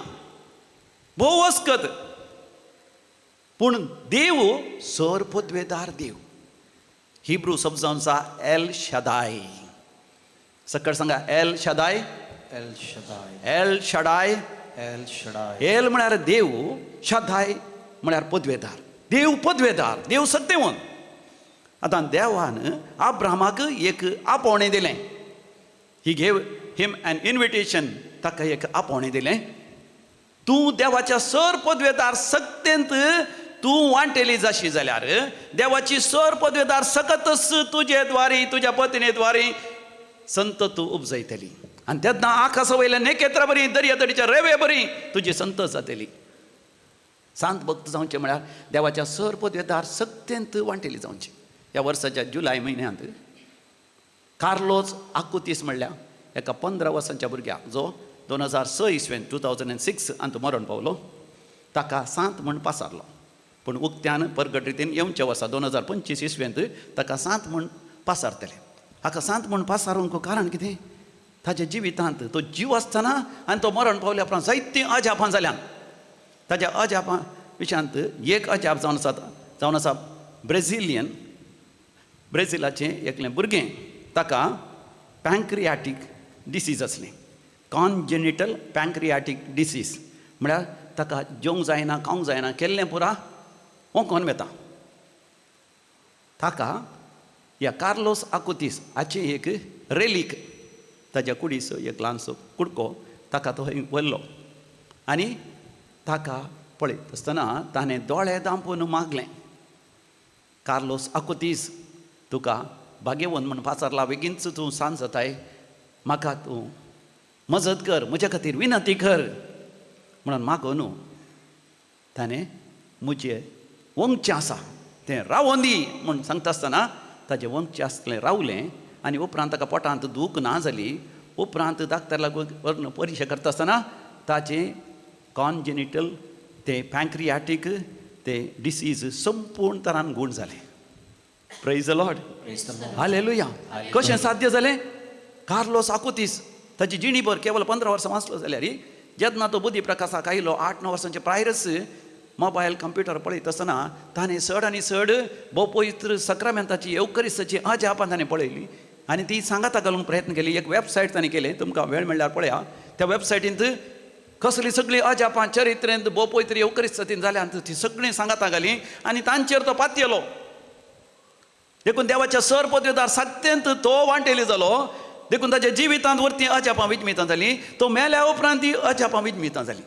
Speaker 1: भोव अस्कत. पूण देव सर पदवेदार देव. हिब्रू शब्द जावन आसा एल शदाय. सकट सांगा, El Shaddai.
Speaker 2: El Shaddai.
Speaker 1: El Shaddai.
Speaker 2: El Shaddai.
Speaker 1: El म्हळ्यार देव, शदाय म्हळ्यार पदवेदार. देव पदवेदार, देव सत्यवंत. आतां देवान आब्रामाक एक आपोवणें दिलें. He gave him an invitation. ताका एक आपोवणें दिलें, तूं देवाच्या सर पदवेदार सक्तेंत तूं वांटेली जाशी जाल्यार देवाची सर पदवेदार सकतच तुजे द्वारी, तुज्या पत्नी द्वारी संत तूं उपजयतली. आनी तेन्ना आकाशा वयल्या नेकेत्रा बरी, दर्या तडीच्या रेवे बरी तुजी संत जातली. सांत भक्त जावचें म्हळ्यार देवाच्या सर पदवेदार सक्तेंत वांटेली जावची. ह्या वर्साच्या जुलय म्हयन्यांत कार्लोस आकुतीस म्हणल्यार एका 15 वर्सांच्या भुरग्याक जो 2006 इस्वेन 2006 अंत मरण पावलो, ताका सांत म्हूण पासारलो. पूण उक्त्यान परगट रितीन येवच्या वर्सा 2025 इस्वेंत ताका सांत म्हूण पासारतले. हाका सांत म्हूण पासारूंक कारण कितें? ताच्या जिवितांत तो जीव आसतना आनी तो मरण पावल्या उपरांत जायतीं अजापां जाल्यान. ताच्या अजापां विशयांत एक अजाप जावन आसा ब्रेझिलियन, ब्रेझिलाचें एकलें भुरगें, ताका पँक्रियाटीक डिसीज आसलें. कॉन्जेनिटल पँक्रियाटीक डिसीज म्हळ्यार ताका जेवंक जायना, खावंक जायना, केल्लें पुरा ओंकोन वेता. ताका ह्या कार्लोस आकुतीस हाचें एक रेलीक, ताज्या कुडीचो एक ल्हानसो कुडको ताका तो व्हरलो आनी ताका पळयत आसतना ताणें दोळे दांपून मागलें, कार्लोस आकुतीस तुका भाग्यवंत म्हूण पाचारला, बेगीनच तूं सांज जाताय, म्हाका तूं मजत कर, म्हज्या खातीर विनंती कर म्हणून मागो न्हू. ताणें म्हजें वंगचें आसा तें रावोन दी म्हूण सांगता आसतना ताजें वंगचें आसलें रावलें आनी उपरांत ताका पोटांत दूख ना जाली. उपरांत डाक्टर लागून व्हरून परिक्षा करता आसतना ताचें कॉन्जेनिटल तें पँक्रियाटीक तें डिसीज संपूर्ण तरान गूण जालें. Praise the Lord, hallelujah. कशें साध्य जालें? कार्लोस आकुतीस ताची जिणीभर केवल 15 वर्सां वाचलो जाल्यार जेन्ना तो बुद्धी प्रकाशाक आयलो 8-9 वर्सांचे प्रायरच मोबायल कंप्युटर पळयत आसतना ताणें चड आनी चड भोव पवित्र सक्रामेंताची येवकरिस्ताची अजापां ताणें पळयली आनी ती सांगाता घालूंक प्रयत्न केली. एक वेबसायट ताणें केली, तुमकां वेळ मेळ्ळ्यार पळया. त्या वेबसायटींत कसली सगळीं अजापां चरित्रेंत भोव पवित्र येवकरिस्तांत जाल्या ती सगळीं सांगाता घाली आनी तांचेर तो पातयेलो. देखून देवाच्या सर पदवेदार सत्यांत तो वांटेली जालो. देखून ताच्या जिवितांत वरती अजापां विजमितां जालीं. तो मेल्या उपरांत ती अजापां विजमितां जालीं.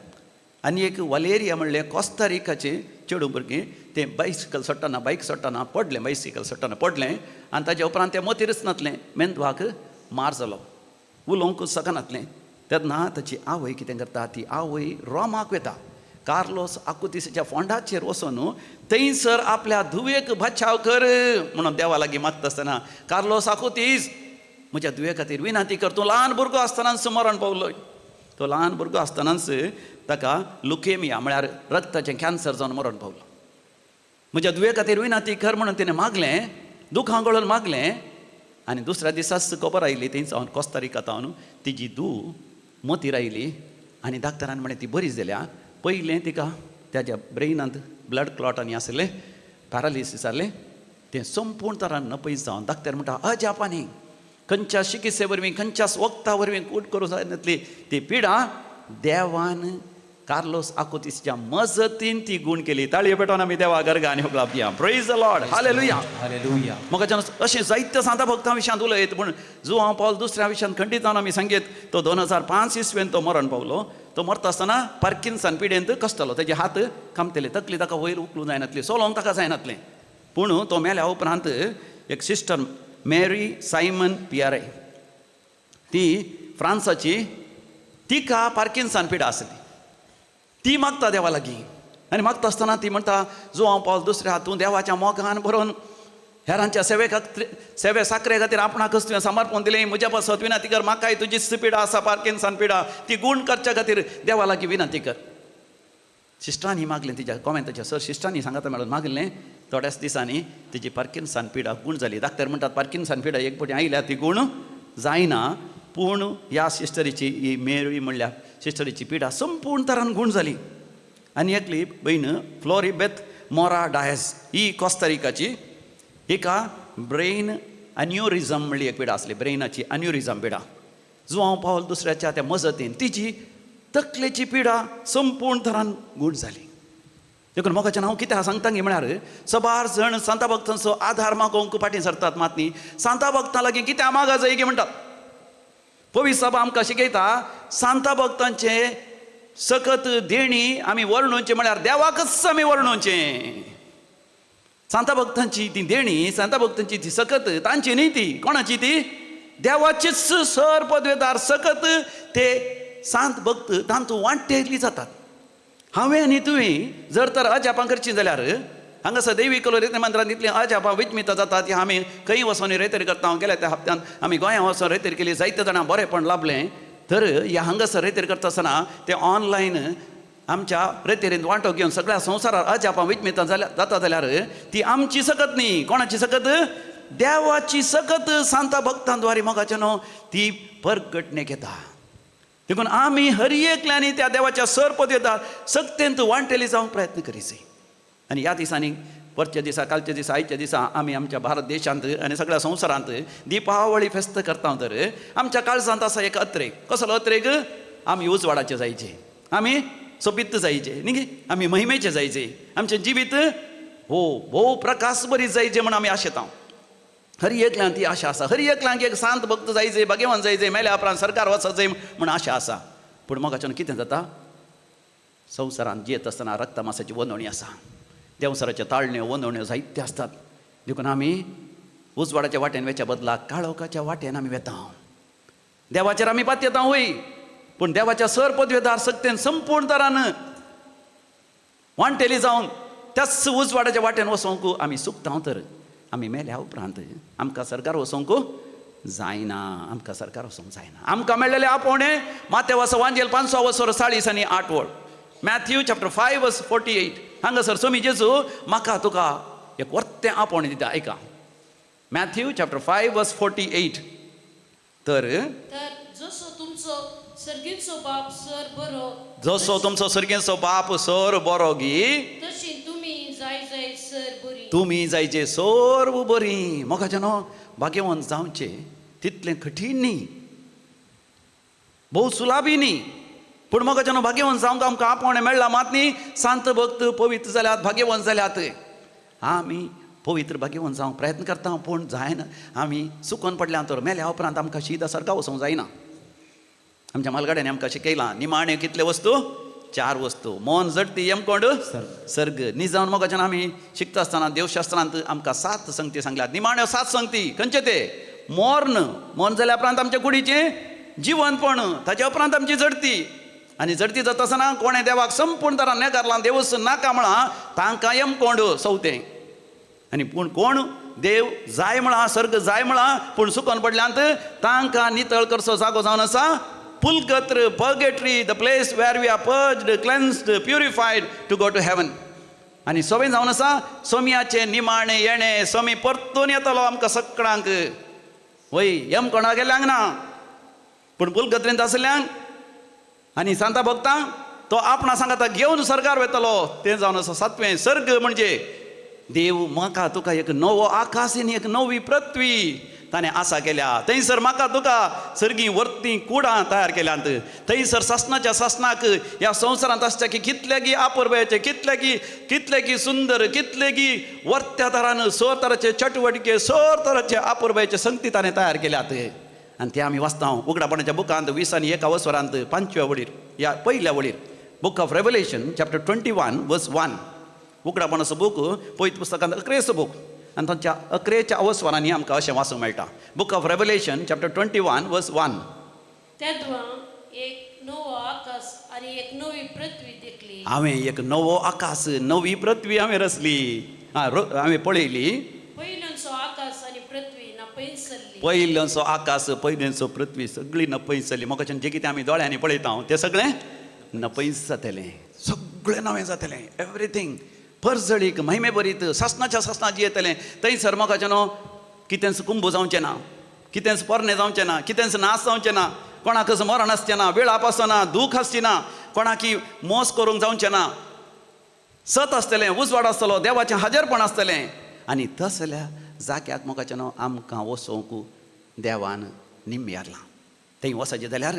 Speaker 1: आनी एक वलेरिया म्हणलें कोस्तारिकाचें चेडूं भुरगें तें बायसिकल सोडटना बायक सोडटना पडलें, बायसिकल सोडटना पडलें आनी ताच्या उपरांत तें मोतीरच नातलें, मेंदवाक मार जालो, उलोवंक शकनातलें. तेन्ना ताची आवय कितें करता, ती आवय रोमाक वता. कार्लोस आकुतीसाच्या फोंडाचेर वचून थंयसर आपल्या धुवेक बचाव कर म्हणून देवा लागीं मागता आसतना कार्लोस आकुतीस म्हज्या धुवे खातीर विनंती कर, तूं ल्हान भुरगो आसतनाच मरण पावलो. तो ल्हान भुरगो आसतनाच ताका लुकेमिया म्हळ्यार रक्ताचें कॅन्सर जावन मरण पावलो. म्हज्या धुवे खातीर विनंती कर म्हणून तिणें मागलें, दुखां गळून मागलें आनी दुसऱ्या दिसाच खबर आयली थंय सावन कोस्तारिका तावन तिजी धूव मोतीर आयली आनी डाक्टरान म्हणलें ती बरी जाल्या. पयलें तिका ताच्या ब्रेनांत ब्लड क्लॉट आनी आसलें, पॅरालिसीस जालें, तें संपूर्ण तरान नपयत जावन डाक्टर म्हणटा अजापांनी खंयच्या चिकित्से वरवीं खंयच्या वखदा वरवीं कूट करूं जायनातली ती पिडा देवान कार्लोस आकुतीसच्या मजतीन ती गूण केली. ताळयो पेटोवन आमी देवा गर्गा आनी उपलब्ध दिया. Praise the Lord, hallelujah.
Speaker 3: Hallelujah.
Speaker 1: म्हाका अशें जायते सांता भक्तां विशयांत उलयत पूण जुआंव पावल दुसऱ्या विशयांत खंडीत जावन आमी सांगीत तो 2005 इसवेन तो मरण पावलो. तो मरता आसतना पार्किन्सन पिडेंत कसतालो, तेजे हात कामतले, तकली ताका वयर उखलूंक जायनातली, सोलोवंक ताका जायनातलें. पूण तो मेल्या उपरांत एक सिस्टर मेरी सायमन पियारे ती फ्रांसाची, तिका पार्किन्सन पिडा आसली. ती मागता देवा लागीं आनी मागता आसतना ती म्हणटा जुआंव पावल दुसऱ्या तूं देवाच्या मोगान बरोवन हेरांच्या सेवे खातीर सेवे साखरे खातीर आपणाकच तुवें समर्पण दिलें, म्हज्या पासत विनंती कर, म्हाकाय तुजी पिडा आसा पार्किन्सन पिडा, ती गूण करच्या खातीर देवा लागीं विनंती कर. सिस्टरांनी मागलें, तिच्या कॉमेंटाच्या सर सिस्टरांनी सांगाता मेळून मागलें. थोड्याच दिसांनी तिजी पार्किन्सन पिडा गूण जाली. डाक्टर म्हणटात पार्किन्सन पिडा एक फावटी आयल्या ती गूण जायना, पूण ह्या सिस्टरीची ही मेरी म्हणल्यार सिस्टरीची पिडा संपूर्ण तरान गूण जाली. आनी एकली भयण फ्लोरिबेथ मोरा डायस ही कोस्तारिकाची, हिका ब्रेन अन्युरिजम म्हणली एक पिडा आसली, ब्रेनाची अन्युरिजम पिडा. जुआंव पावल दुसऱ्याच्या त्या मजतीन तिची तकलेची पिडा संपूर्ण तरान गूण जाली. देखून मोगाचें हांव कितें सांगता गी म्हळ्यार सबार जण सांता भक्तांचो आधार मागोवंक फाटीं सरतात, मात न्ही सांता भक्तां लागीं कितें मागा जाय गी म्हणटात. पवित्र सभा आमकां शिकयता सांता भक्तांचे सकत देणी आमी वर्णुचें म्हळ्यार देवाकच आमी वर्णुचें. सांता भक्तांची ती देणी, सांता भक्तांची ती सकत तांची न्ही, ती कोणाची, ती देवाचीच सर पदवेदार सकत ते सांत भक्त तांतूं वांटेली जातात. हांवें आनी तुवें जर तर अजापां करचीं जाल्यार हांगासर देवी कलो रेतरी मंदिरांत इतलीं अजापां विजमितां जातात ती आमी खंय वचोन रेतरी करता. गेल्या त्या हप्त्यांत आमी गोंया वचोन रेतरी केली, जायते जाणां बरेंपण लाभलें. तर ह्या हांगासर रेतरी करता आसतना ते ऑनलायन आमच्या रेतेरींत वांटो घेवन सगळ्या संवसारार अजापां विजमितां जाता जाल्यार ती आमची सकत न्ही, कोणाची सकत, देवाची सकत सांता भक्तांद्वारे मोगाचें न्हू ती परगटणेक येता. देखून आमी हर एकल्यांनी त्या देवाच्या सर पदवेदार सक्तेंत वांटेली जावंक प्रयत्न करीत. आनी ह्या दिसांनी परच्या दिसा, कालच्या दिसा, आयच्या दिसा आमी आमच्या भारत देशांत आनी सगळ्या संवसारांत दिपावळी फेस्त करता. तर आमच्या काळजांत आसा एक अत्रेक. कसलो अत्रेक? आमी उजवाडाचे जायचे, आमी सोबीत जायचे न्ही गे, आमी महिमेचे जायचे, आमचें जिवीत हो भोव प्रकाश बरी जायचे म्हूण आमी आशेता. हर एकल्यांक ती आशा आसा, हर एकल्यांक एक सांत भक्त जायचे, भाग्यवान जायचे, मेल्या उपरांत सरकार वचत जाय म्हूण आशा आसा. पूण मोगाच्यान कितें जाता, संवसारांत जियेत आसतना रक्तमासाची वनवणी आसा, देंवसराच्यो ताळण्यो वनवण्यो जायत्यो आसतात. देखून आमी उजवाडाच्या वाटेन वेच्या बदलाक काळोखाच्या वाटेन आमी वेता. देवाचेर आमी पातयेता वय, पूण देवाच्या सर पदवेदार सक्तेन संपूर्ण तरान वांटेली जावन त्याच उजवाडाच्या वाटेन वचोंक आमी चुकता तर आमी मेल्या उपरांत आमकां सरकार वचोंक जायना, आमकां सरकार वचोंक जायना. आमकां मेळ्ळेलें आपोवणें मातेवाचो वांजेल 5:40 आनी 8 वळ, मॅथ्यू चॅप्टर 5 वर्स 48. हांगासर सोमी जेजू म्हाका तुका एक वर्तें आपोवणें दिता. आयका, मॅथ्यू चॅप्टर 5 वर्स 48. तर
Speaker 7: जसो तुमचो सर्गीचो बाप सर बरो,
Speaker 1: जसो तुमचो सर्गीचो बाप सर बरो गी,
Speaker 7: तशी तुमी जाय जाय सर बरी,
Speaker 1: तुमी जायचे सर्व बरी. मोगाचे न्हू भाग्यवंत जावचे तितलें कठीण न्ही, भोव सुलाबी न्ही, पूण मोगाचे न्हू भाग्यवंत जावंक आमकां आपोवणें मेळ्ळां मात न्ही. सांत भक्त पवित्र जाल्यात, भाग्यवंत जाल्यात. आमी पवित्र भाग्यवंत जावंक प्रयत्न करता पूण जायना. आमी चुकोन पडल्या तर मेल्या उपरांत आमकां शीत सारका वचोंक जायना. आमच्या मालगाड्यांनी आमकां शिकयलां निमाणे कितले वस्तू? 4 वस्तू. मन जडती यमकोंड सर्ग. निजावन मोगाच्यान आमी शिकता आसतना देवशास्त्रांत आमकां 7 संगती सांगल्यात. निमाण्यो 7 संगती खंयचे ते? मोर्न, मोर्न जाल्या उपरांत आमच्या कुडीचें जिवनपण, ताच्या उपरांत आमची जडती. आनी जडती जाता आसतना कोणें देवाक संपूर्ण तरान नेगारलां, देवस नाका म्हळां, तांकां यमकोंड चवथें. आनी पूण कोण देव जाय म्हळां, सर्ग जाय म्हळां, पूण सुकोन पडल्यांत तांकां नितळ करचो जागो जावन आसा पुलगत्र, purgatory, the place where we are purged, cleansed, purified to go to heaven. आनी सवें जावन आसा सोमयाचें निमाणें येणें. सोमी परतून येतलो आमकां सगळ्यांक. वय यम कोणा गेल्यांक ना, पूण पुलगत्रींत आसल्यांक आनी सांता भक्तांक तो आपणा सांगाता घेवन सरकार वेतलो. तें जावन आसा 7वें सर्ग. म्हणजे देव म्हाका तुका एक नवो आकाश आनी एक नवी पृथ्वी ताणें आसा केल्या. थंयसर म्हाका तुका सर्गी वर्ती कुडां तयार केल्यांत. थंयसर सासणाच्या सासणाक ह्या संवसारांत आसच्या की कितलेगी आपुरबायेचे, कितलेगी कितलेगी सुंदर, कितलेगी वर्त्या तरान सोर तराचे चटवटके, सोर तराचे आपुरबायेचे संगती ताणें तयार केल्यात. आनी ते आमी वाचता उगडापणाच्या बुकांत 20 आनी 1 वसरांत 5व्या वळीर, ह्या पयल्या वळीर, book of Revelation chapter 21 verse 1. उगडापणाचो book पवित्र पुस्तकांत 11 बूक आनी तांच्या 11 अवस्वारांनी आमकां अशें वाचूंक मेळटा. Book of Revelation chapter 21 verse 1.
Speaker 7: तेदवा एक नवो आकाश आनी एक नवी पृथ्वी देखली.
Speaker 1: हांवें एक नवो आकाश नवी पृथ्वी हांवें रचली, हांवें पळयली.
Speaker 7: पयल्यांचो आकाश आनी पृथ्वी नपयसल्ली.
Speaker 1: पयल्यांचो आकाश पयल्यांचो पृथ्वी सगळी नपयसल्ली. म्हाका जें कितें आमी दोळ्यांनी पळयता तें सगळें नपयस जातलें, सगळें नवें जातलें. एवरीथींग परजळीक महिमे बरीत सासणाच्या सासणां जियेतलें. थंयसर मोगाचें न्हू कितेंच कुंबू जावचें ना, कितेंच पोरणें जावचें ना, कितेंच नाश जावचें ना, कोणाकच मरण आसचें ना, वेळाप आसचो ना, दूख आसची ना, कोणाकी मोस करूंक जावचें ना. सत आसतलें, उजवाड आसतलो, देवाचें हाजेरपण आसतलें. आनी तसल्या जाग्याक मोगाचें न्हू आमकां वचोंक देवान निमयारलां. थंय वचचें जाल्यार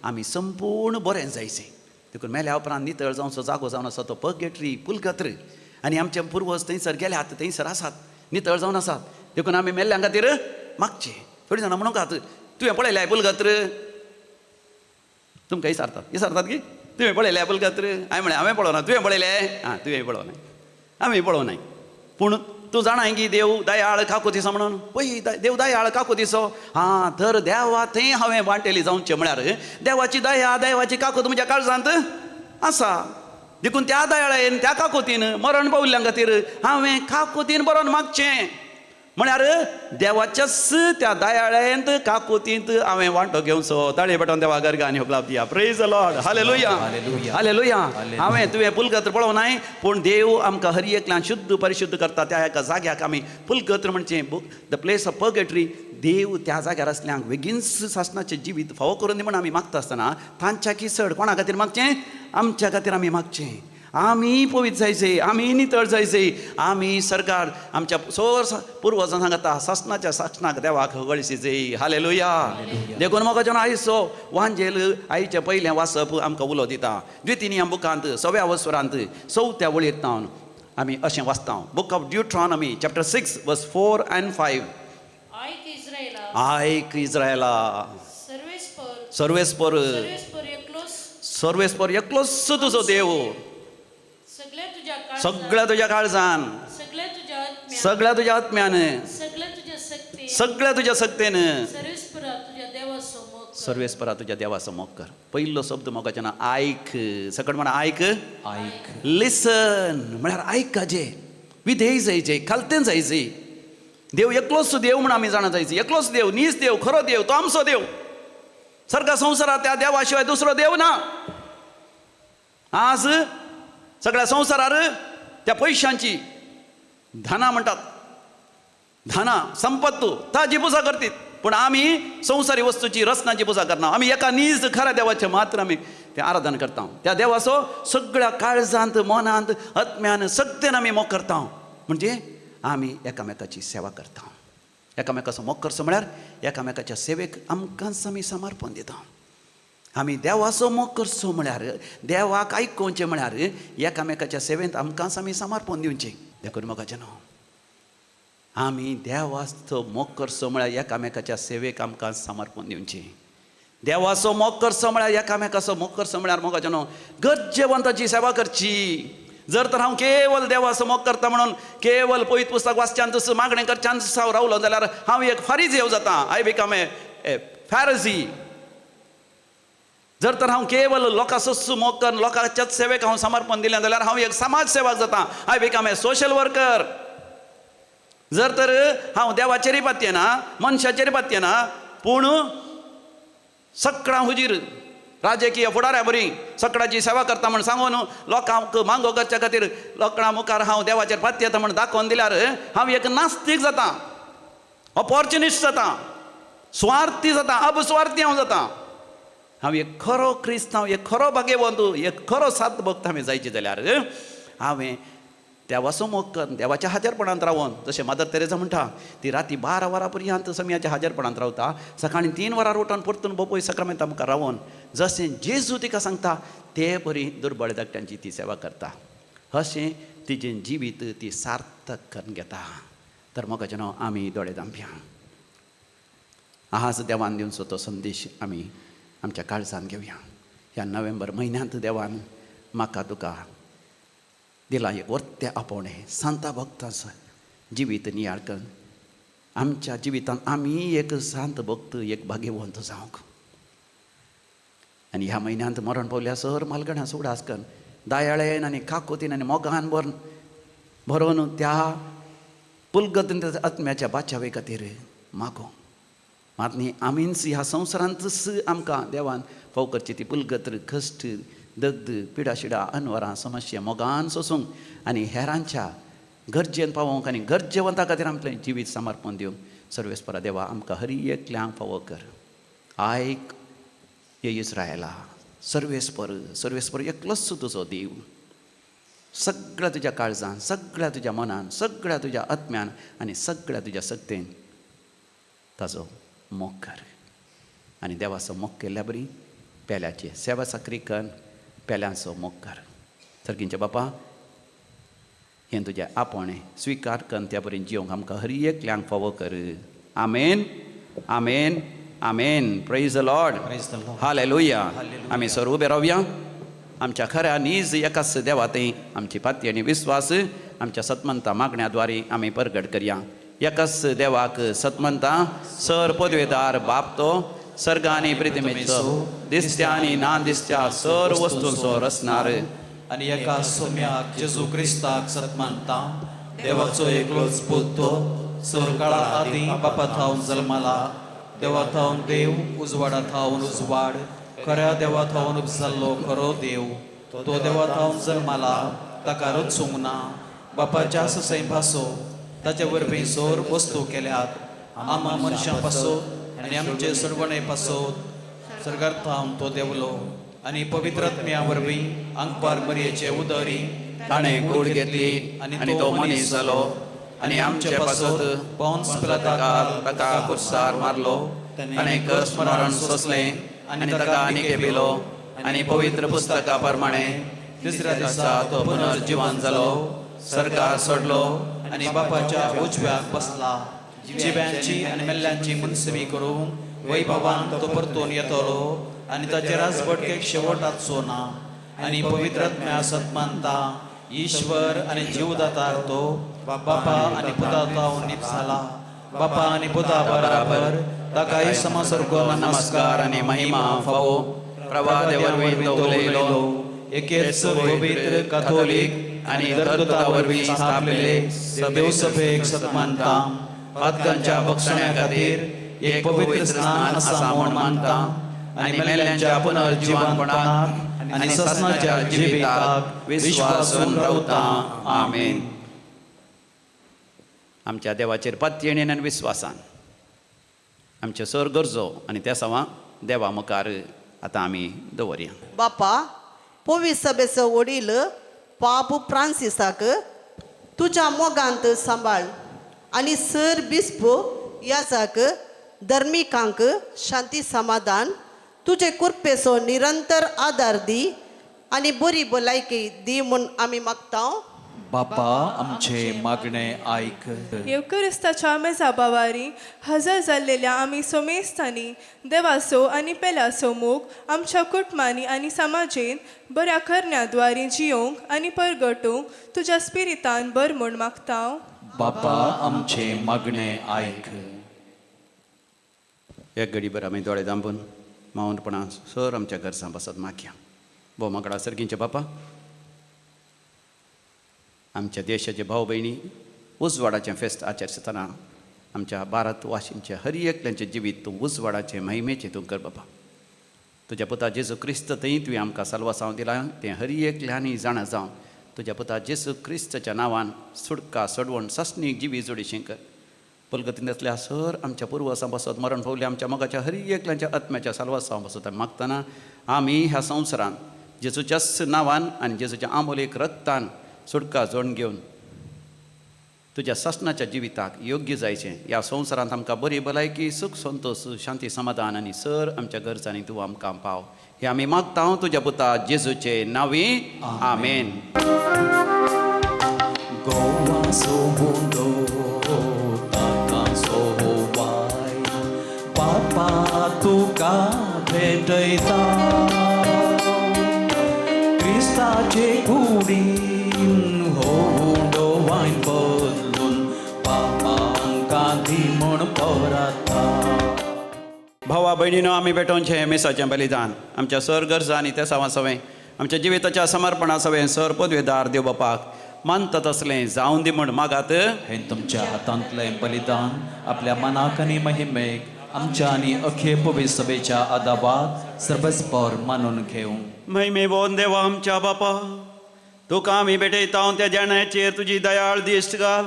Speaker 1: आमी संपूर्ण बरें जायचें. देखून मेल्या उपरांत नितळ जावचो जागो जावन आसा तो पर्गेटरी, पुलगत्र. आनी आमचे पुर्वज थंयसर गेल्यात, थंयसर आसात, नितळ जावन आसात. देखून आमी मेल्ल्यां खातीर मागचें. थोडीं जाणां म्हणूंक तुवें पळयलें पुलगत्र? तुमकां विचारतात, विचारतात की तुवें पळयलें पुलगत्र? हांवें म्हळें हांवें पळोवना. तुवें पळयलें? आं, तुवें पळोवनाय, हांवें पळोवनाय. पूण तूं जाणाय की देव दयाळ काकू दिसो म्हणून? पळय देव दयाळ काकू दिसो. आं, तर देवा थंय हांवें वांटेली जावचें म्हळ्यार देवाची दया, देवाची काकूत म्हज्या काळजांत आसा. देखून त्या दयाळेन त्या काकुतीन मरण पाविल्ल्यां खातीर हांवें काकुतीन बरोवन मागचें. म्हळ्यार देवाच्याच त्या दयाळेंत काकुतींत हांवें वांटो घेवचो. ताळये पेटोवन देवा गर्गांनी उपलब्ध दिया. Praise the Lord. Hallelujah, hallelujah. हांवें तुवें पुलगत्र पळोवनाय, पूण देव आमकां हर एकल्यान शुद्ध परिशुद्ध करता. त्या एका जाग्याक आमी पुलगत्र म्हणचें the place of purgatory. देव त्या जाग्यार आसल्यांक बेगीनच सासणाचें जिवीत फावो करून दी म्हण आमी मागता आसतना तांच्या की चड कोणा खातीर मागचें? आमच्या खातीर आमी मागचें. आमी पवित्र जायचे, आमी नितळ जायचे, आमी सरकार आमच्या सोर पुर्वजां सांगता सासणाच्या सासणाक देवाक होगळशी. हालेलुया. देखून म्हाका जेन्ना आयचो वांजेल आईचें पयलें वाचप आमकां उलो दिता. द्वितीय बुकांत 6व्या वसरांत 4थ्या वळीर तावन आमी अशें वाचता. Book of Deuteronomy chapter 6 verse 4 and 5. आयक इस्रायला, सर्वेस्पर सर्वेस्पर एकलोच तुजो देव, सगळ्या तुज्या काळजान, सगळ्या तुज्या आत्म्यान, सगळ्या तुज्या शक्तेन, सर्वेस्परा तुज्या देवाचो मोग कर. पयलो शब्द मोगाचें ना आयक. सकट म्हणा आयक.
Speaker 2: आयक.
Speaker 1: लिसन म्हळ्यार आयकाजे, विधेय जायचे, खालतें जायचे. देव एकलोच देव म्हण आमी जाणा जायचे. एकलोच देव, नीज देव, खरो देव, तो आमचो देव. सारका संवसारांत त्या देवा शिवाय दुसरो देव ना. आज सगळ्या संवसारार त्या पयशांची धाना म्हणटात, धाना संपत्तू ताजी पुजा करतीत. पूण आमी संवसारी वस्तूची रचनाची पुजा करना. आमी एका नीज खऱ्या देवाचें मात्र आमी तें आराधन करता. त्या देवाचो सगळ्या काळजांत, मनांत, आत्म्यान, सगळ्यान आमी मोग करता. म्हणजे आमी एकामेकाची सेवा करता. एकामेकाचो मोग करचो म्हळ्यार एकामेकाच्या सेवेक आमकांच आमी समर्पण दिता. आमी देवाचो मोग करचो म्हळ्यार देवाक आयकोवचें म्हळ्यार एकामेकाच्या सेवेंत आमकांच आमी समर्पण दिवचें. देखून मोगाचें न्हू, आमी देवाचो मोग करचो म्हळ्यार एकामेकाच्या सेवेक आमकां समर्पण दिवचें. देवाचो मोग करचो म्हळ्यार एकामेकाचो मोग करचो म्हळ्यार मोगाचें न्हू गरजेवंताची सेवा करची. जर तर हांव केवल देवाचो मोग करता म्हणून केवल पवित्र पुस्तक वाचच्यान तसो मागणें करच्यान हांव रावलो जाल्यार हांव एक फारीजेव जाता. I become a Pharisee. जर तर हांव केवल लोकांचो मोग करून लोकांच्याच सेवेक हांव समर्पण दिलें जाल्यार हांव एक समाज सेवक जाता. I become a social worker. जर तर हांव देवाचेरय पातयेना, मनशाचेरय पातयेना, पूण सगळ्यां हुजीर राजकीय फुडाऱ्या बरी सगळ्याची सेवा करता म्हण सांगून लोकांक मागो करच्या खातीर लोकां मुखार हांव देवाचेर पातयेता म्हण दाखोवन दिल्यार हांव एक नास्तीक जाता, ऑपॉर्च्युनिस्ट जाता, स्वार्थी जाता, अपस्वार्थी हांव जाता. हांव एक खरो क्रिस्तांव, एक खरो भाग्यवंत, एक खरो सात भक्त हांवें जायचें जाल्यार हांवें देवाचो मोग करून देवाच्या हाजेरपणांत रावन, जशें मदर तेरेजा म्हणटा ती राती 12 वरां पर्यंत समयाच्या हाजेरपणांत रावता, सकाळीं 3 वरां उठून परतून बोपोय सक्रमेंता मुखार रावन जशें जेजू तिका सांगता ते बरी दुर्बळ धाकट्यांची ती सेवा करता. अशें तिजें जिवीत ती सार्थक करून घेता. तर मोगाचें न्हू आमी दोळे धांपया. आज देवान दिवचो तो संदेश आमी आमच्या काळजान घेवया. ह्या नोव्हेंबर म्हयन्यांत देवान म्हाका तुका दिला एक वर्ते आपोवणें सांता भक्तांचो जिवीत नियाळ करून आमच्या जिवितांत आमी एक सांत भक्त, एक भाग्यवंत जावंक. आनी ह्या म्हयन्यांत मरण पावल्या सर मालगणां उगडास करून दयाळेन आनी काकोतीन आनी मोगान भरोवन त्या पुलगतीन आत्म्याच्या बाचावे खातीर मागो. मात न्ही आमीच ह्या संवसारांतच आमकां देवान फाव करची ती पुलगत्र, कश्ट, दग्ध, पिडाशिडा, अनवरां, समस्या मोगान सोसूंक आनी हेरांच्या गरजेन पावोवंक आनी गरजेवंता खातीर आमचें जिवीत समर्पण दिवंक सर्वेस्परा देवा आमकां हरी एकल्यांक फावो कर. आयक हे इस्रायला, सर्वेस्पर सर्वेस्पर एकलोच तुजो देव. सगळ्या तुज्या काळजान, सगळ्या तुज्या मनान, सगळ्या तुज्या आत्म्यान आनी सगळ्या तुज्या शक्तेन ताजो मोग कर. आनी देवाचो मोग केल्ल्या बरी पेल्याची सेवा चाकरी कर, पेल्यांचो मोग कर. सर्गींचे बापा, हें तुजें आपोवणें स्विकार कर, त्या बरी जिवंक आमकां हर एकल्यांक फावो कर. आमेन, आमेन, आमेन. Praise the Lord. Hallelujah. आमी सर उबे रावया. आमच्या खऱ्या नीज एकाच देवा थंय आमची पाती आनी विस्वास आमच्या सतमंता मागण्या द्वारे आमी परगट करया. एकाच देवाक सतमंता सर पदवेदार बाप तो सर्ग आनी प्रितिमेचो दिसत्या आनी ना दिसत्या सर वस्तूंचो रचणार
Speaker 2: आनी एका सोम्याक जेजू क्रिस्ताक सतमानता देवाचो एकलोच पूत तो सर काळा आदीं बापा थावन जल्माला, देवा थावन देव, उजवाडा थावन उजवाड, खऱ्या देवा थावन उपजाल्लो खरो देव, तो देवा थावन जल्माला, ताका रचूंक ना, बापाच्या ससय भासो, ताचे वरवीं सोर वस्तू केल्यात, आमा मनशां पासत आनी आमचे सडवणे पासत सर्गार थावन तो देवलो आनी पवित्र आत्म्या वरवीं आंकपार मरयेचे उदरी
Speaker 1: ताणें कूड घेतली आनी तो मनीस जालो आनी आमचे पासत
Speaker 2: पॉन्स
Speaker 1: पिलाताक ताका कुर्सार मारलो, ताणें कस मरण सोंसलें आनी ताका आनी केपिलो आनी पवित्र पुस्तका प्रमाणे
Speaker 2: तिसऱ्या दिसा तो
Speaker 1: पुनर्जिवन जालो, सर्गार सोडलो
Speaker 2: आनी बापाच्या उजव्याक बसला, जिव्यांची आनी मेल्ल्यांची मुनसबी करूंक वैभवान तो परतून येतलो आनी ताचे राजवटकेक शेवट आसचो ना. आनी पवित्र आत्म्या सतमानता ईश्वर आनी जीवदातार तो बापा आनी पुता थावन निपसाला, बापा आनी पुता बराबर ताकाय समासारको
Speaker 1: नमस्कार आनी महिमा फावो. प्रवादे वरवीं तो उलयलो,
Speaker 2: एकेच पवित्र काथोलीक आनी धर्मदूता वरवीं स्थापलेले देवसभेक सतमानता.
Speaker 1: पातकांच्या बक्षण्या खातीर
Speaker 2: एक पवित्र स्नान आसा म्हूण मानता आनी मेल्ल्यांच्या पुनर्जिवनपणाक आनी ससनाच्या जिविताक विश्वासून रावता.
Speaker 1: आमेन. आमच्या देवाचेर पातयेणेन आनी विस्वासान आमचे सर गरजो आनी त्या सवां देवा मुखार आतां आमी दवरया.
Speaker 8: बापा, पवी सभेचो वडील पाप फ्रांसिसाक तुज्या मोगांत सांबाळ आनी सर बिस्प याजाक धर्मिकांक शांती समाधान तुजे कृपेचो निरंतर आदार दी आनी बरी भलायकी दी म्हूण आमी मागता.
Speaker 2: बापा, आमचे मागणे आयक.
Speaker 9: येवक्रिस्ताच्या मेजाबावारी हजर जाल्लेल्या आमी सोमेस्तांनी देवाचो आनी पेल्याचो मोग आमच्या कुटुंबांनी आनी समाजेन बऱ्या करण्याद्वारी जियोंक आनी परगटूंक तुज्या स्पिरितान बर म्हूण मागता.
Speaker 2: बापा, आमचे मागणे आयक.
Speaker 1: एक घडीभर आमी दोळे दांबून मावनपणान सर आमच्या गरजां बसत मागया. भोव माकडा सर्गींचे बापा, आमच्या देशाचे भाव भयणी उजवाडाचें फेस्त आचरतना आमच्या भारतवाशींचे हर एकल्यांचें जिवीत तूं उजवाडाचें महिमेचें तूं कर बाबा. तुज्या पुता जेजू क्रिस्त थंय तुवें आमकां साल्वासांव दिलां तें हर एकल्यांनी जाणा जावन तुज्या पुता जेजू क्रिस्तच्या नांवान सुटका सोडवण सासणीक जिवी जोडीशें कर. पलगतींतल्या सर आमच्या पुर्वसां बसत मरण पावल्या आमच्या मोगाच्या हर एकल्यांच्या आत्म्याच्या साल्वासांव बसत मागतना आमी ह्या संवसारान जेजूच्याच नांवान आनी जेजूच्या आमोलेक रक्तान सुटका जोडून घेवन तुज्या सासणाच्या जिविताक योग्य जायचें. ह्या संवसारांत आमकां बरी भलायकी, सुख, संतोश, शांती, समाधान आनी सर आमच्या गरजांनी तूं आमकां पाव हे आमी मागता तुज्या पुता जेजूचे नांवी. आमेन.
Speaker 2: गोवा सोबुंदो ताका सोवाय बापा तुका भेटयता क्रिस्ताचे कुडीन हो उंडो वायन बदलून पापांका दी म्हूण पराता.
Speaker 1: भावा भयणीनो, आमी भेटोवचें मिसाचें बलिदान आमच्या सर गरजा आनी त्या सावा सवें आमच्या जिविताच्या समर्पणा सवें सर पदवेदार देव बापाक मानता तसलें जावन दी म्हूण मागात.
Speaker 2: हें तुमच्या हातांतलें बलिदान आपल्या मनाक आनी महिमेक आमच्या आनी अखे पवित्र सभेच्या आदाबाक सर्वस्पर मानून घेवं.
Speaker 1: महिमे बोन देवा आमच्या बापा, तुका आमी भेटयता त्या देण्याचेर तुजी दयाळ दिश्ट घाल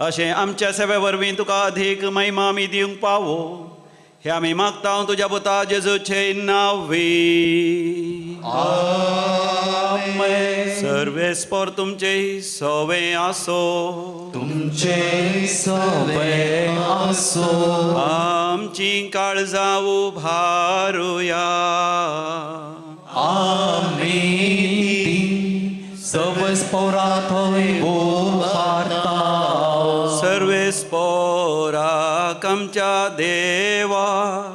Speaker 1: अशें आमच्या सेवे वरवीं तुका अधीक महिमा आमी दिवंक पावो हे आमी मागता तुज्या पुता जेजूचे नांवी.
Speaker 2: आमेन.
Speaker 1: सर्वेस्पर तुमचे सवे आसो.
Speaker 2: तुमचे सवे आसो.
Speaker 1: आमची काळजां उभारुया.
Speaker 2: आमी सर्वेस्परा थंय उबारता.
Speaker 1: सर्वेस्पराक आमच्या देवाक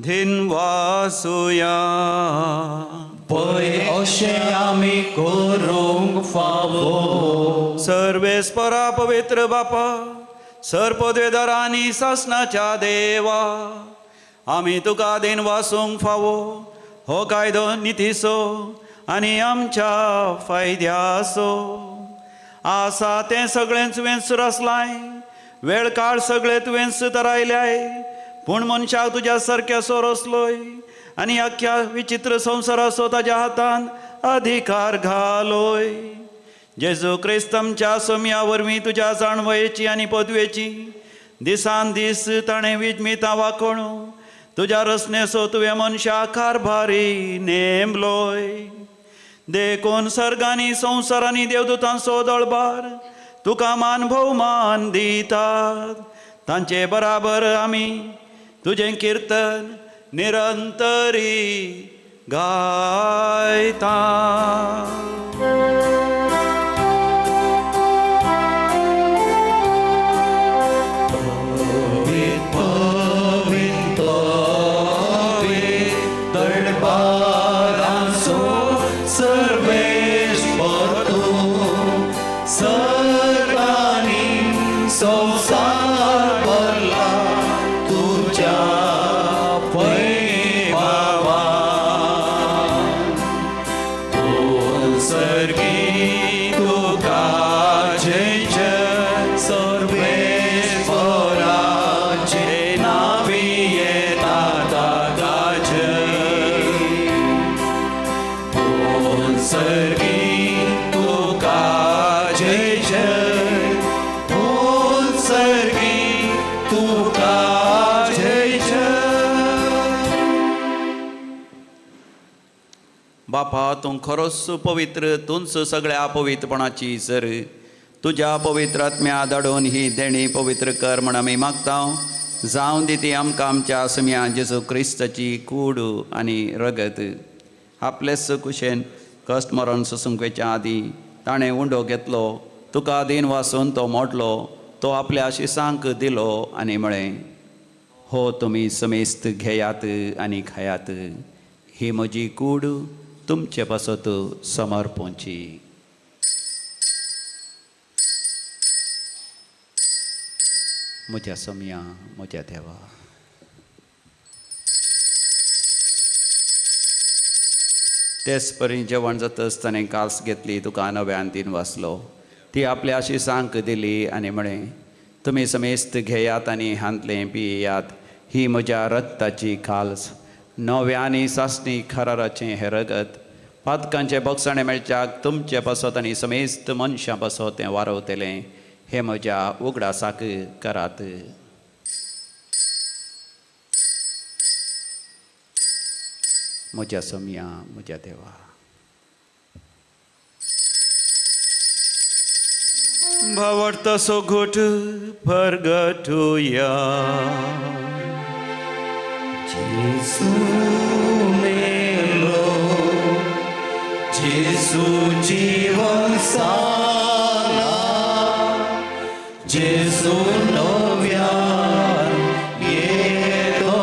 Speaker 1: धिनवासुया.
Speaker 2: पळय अशें आमी करूंक फावो.
Speaker 1: सर्वेस्परा पवित्र बापा, सर पदवेदार आनी सासणाच्या देवा, आमी तुका दिनवासूंक फावो हो कायदो नितीचो आनी आमच्या फायद्याचो आसा तें सगळें तुवें रचलाय, वेळ काळ सगळें तुवें तरायल्याय, पूण मनशाक तुज्या सारक्याचो रचलोय आनी अख्ख्या विचित्र संवसाराचो ताज्या हातान अधिकार घालोय. जेजू क्रिस्त आमच्या सोम्या वरवीं तुज्या जाणवयेची आनी पदवेची दिसान दीस ताणें विजमितां वाकोणू तुज्या रचनेचो तुवें मनशाक कारभारी नेमलोय. देखून सर्गांनी संवसारांनी देवदूतांचो दळबार तुका मान भोवमान दितात, तांचे बराबर आमी तुजें किर्तन निरंतरी गायता.
Speaker 3: संसार भरला तुझ्या सर्गी तुका जय जय, बोल सर्गी तुका जय जय।
Speaker 1: बापा तूं खरोच पवित्र, तूंच सगळ्या पवित्रपणाची सर। तुज्या पवित्र आत्म्या धाडून ही देणी पवित्र कर म्हण आमी मागता। जावं दी ती आमकां आमच्या सम्या जेजू क्रिस्ताची कूड आनी रगत। आपलेच कुशेन कश्ट मरण सोसूंक वयच्या आदीं ताणें उंडो घेतलो, तुका दीन वासून तो मोडलो, तो आपल्या शिसांक दिलो आनी म्हळें, हो तुमी समेस्त घेयात आनी खायात, ही म्हजी कूड तुमचे पासत समर्पणची। म्हज्या सोम्या, म्हज्या देवा। तेच परी जेवण जातच ताणें कास घेतली, तुका नव्यान दीन वाचलो, ती आपल्या शिसांक दिली आनी म्हळें, तुमी समेस्त घेयात आनी हांतलें पियात, ही म्हज्या रक्ताची काल्स, नव्या आनी सासणी खराराचें हें रगत, पातकांचें बोगसाणें मेळच्याक तुमचे पासत आनी समेस्त मनशां पासत तें वारवतलें, हें म्हज्या उगडासाक करात। म्हज्या सोम्या, म्हज्या देवा।
Speaker 3: भावार्थाचो घोट परगटुया। जेजू मेलो, जेजू जिवन जाला, जेजू नव्यान येतलो।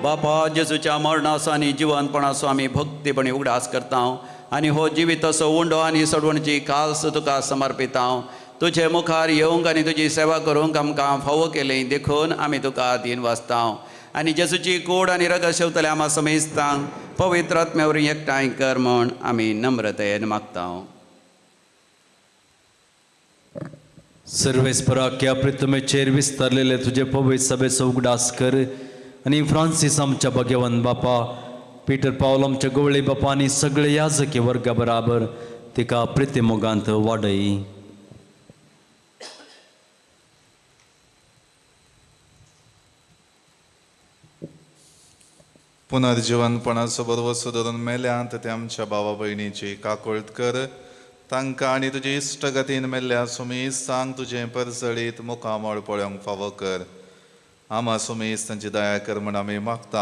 Speaker 1: बापा जेजूच्या मरणाचो आनी जिवनपणाचो आमी भक्तीपणी उगडास करता आनी हो जिविताचो उंडो आनी सोडवणची काल्स तुका समर्पिता। तुजे मुखार येवंक आनी तुजी सेवा करूंक आमकां फावो केली देखून आमी तुका दीन वाचता आनी जेजूची कूड आनी रगत शेवतले आमा समेस्तांक पवित्र आत्म्या वरवीं एकठांय कर म्हूण आमी नम्रतेन मागता।
Speaker 2: सर्वेस्पराक्या प्रितमेचेर विस्तारलेले तुजे पवित्र सभेचो उगडास कर आनी फ्रांसीस आमच्या भाग्यवंत बापा, पीटर पावल आमच्या गवळी बापा आनी सगळे याजकी वर्गा बराबर तिका प्रितीमोगांत वाडय।
Speaker 10: पुनर्जिवनपणाचो बरवसो धरून मेल्यांत ते आमच्या भावा भयणीची काकळत कर, तांकां आनी तुजी इश्टगतीन मेल्ल्या सुमीस सांग तुजें परजळीत मुखामळ पळोवंक फावो कर। आमा सुमीस तांची दया कर म्हण आमी मागता।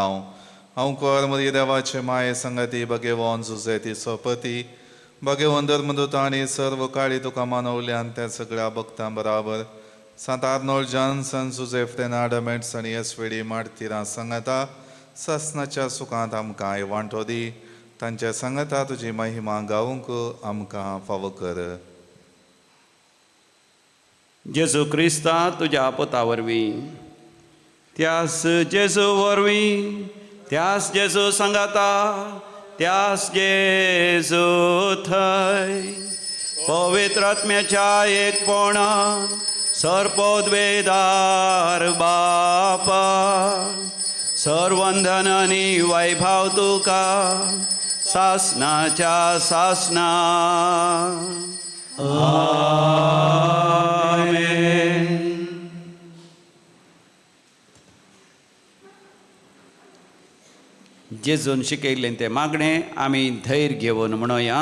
Speaker 10: हांव कर म्हजी देवाचे माये संगती भगेवन जुजेती सोपती भगेवन धर्मदूत आनी सर्व काळी तुका मानवल्यान त्या सगळ्या भक्तां बराबर सांत आर्नोल्ड जॉन्सन, जुजेफ रेनाड मेट्स आनी एसवेडी मार्तिरां सांगता सासनाच्या सुखांत आमकां वांटो दी। तांच्या सांगता तुजी महिमा गावंक आमकां फावो कर।
Speaker 1: जेजू क्रिस्ता तुज्या पुता वरवीं, त्यास जेजू वरवीं, त्यास जेजू सांगाता, त्यास जेजू थंय पवित्र आत्म्याच्या एकपणान सर्पोद्वेदार बापा सर्वंधन आनी वैभव तुका सासनाच्या सासना। आमेन। जेजून शिकयल्लें तें मागणें आमी धैर्य घेवन म्हणोया।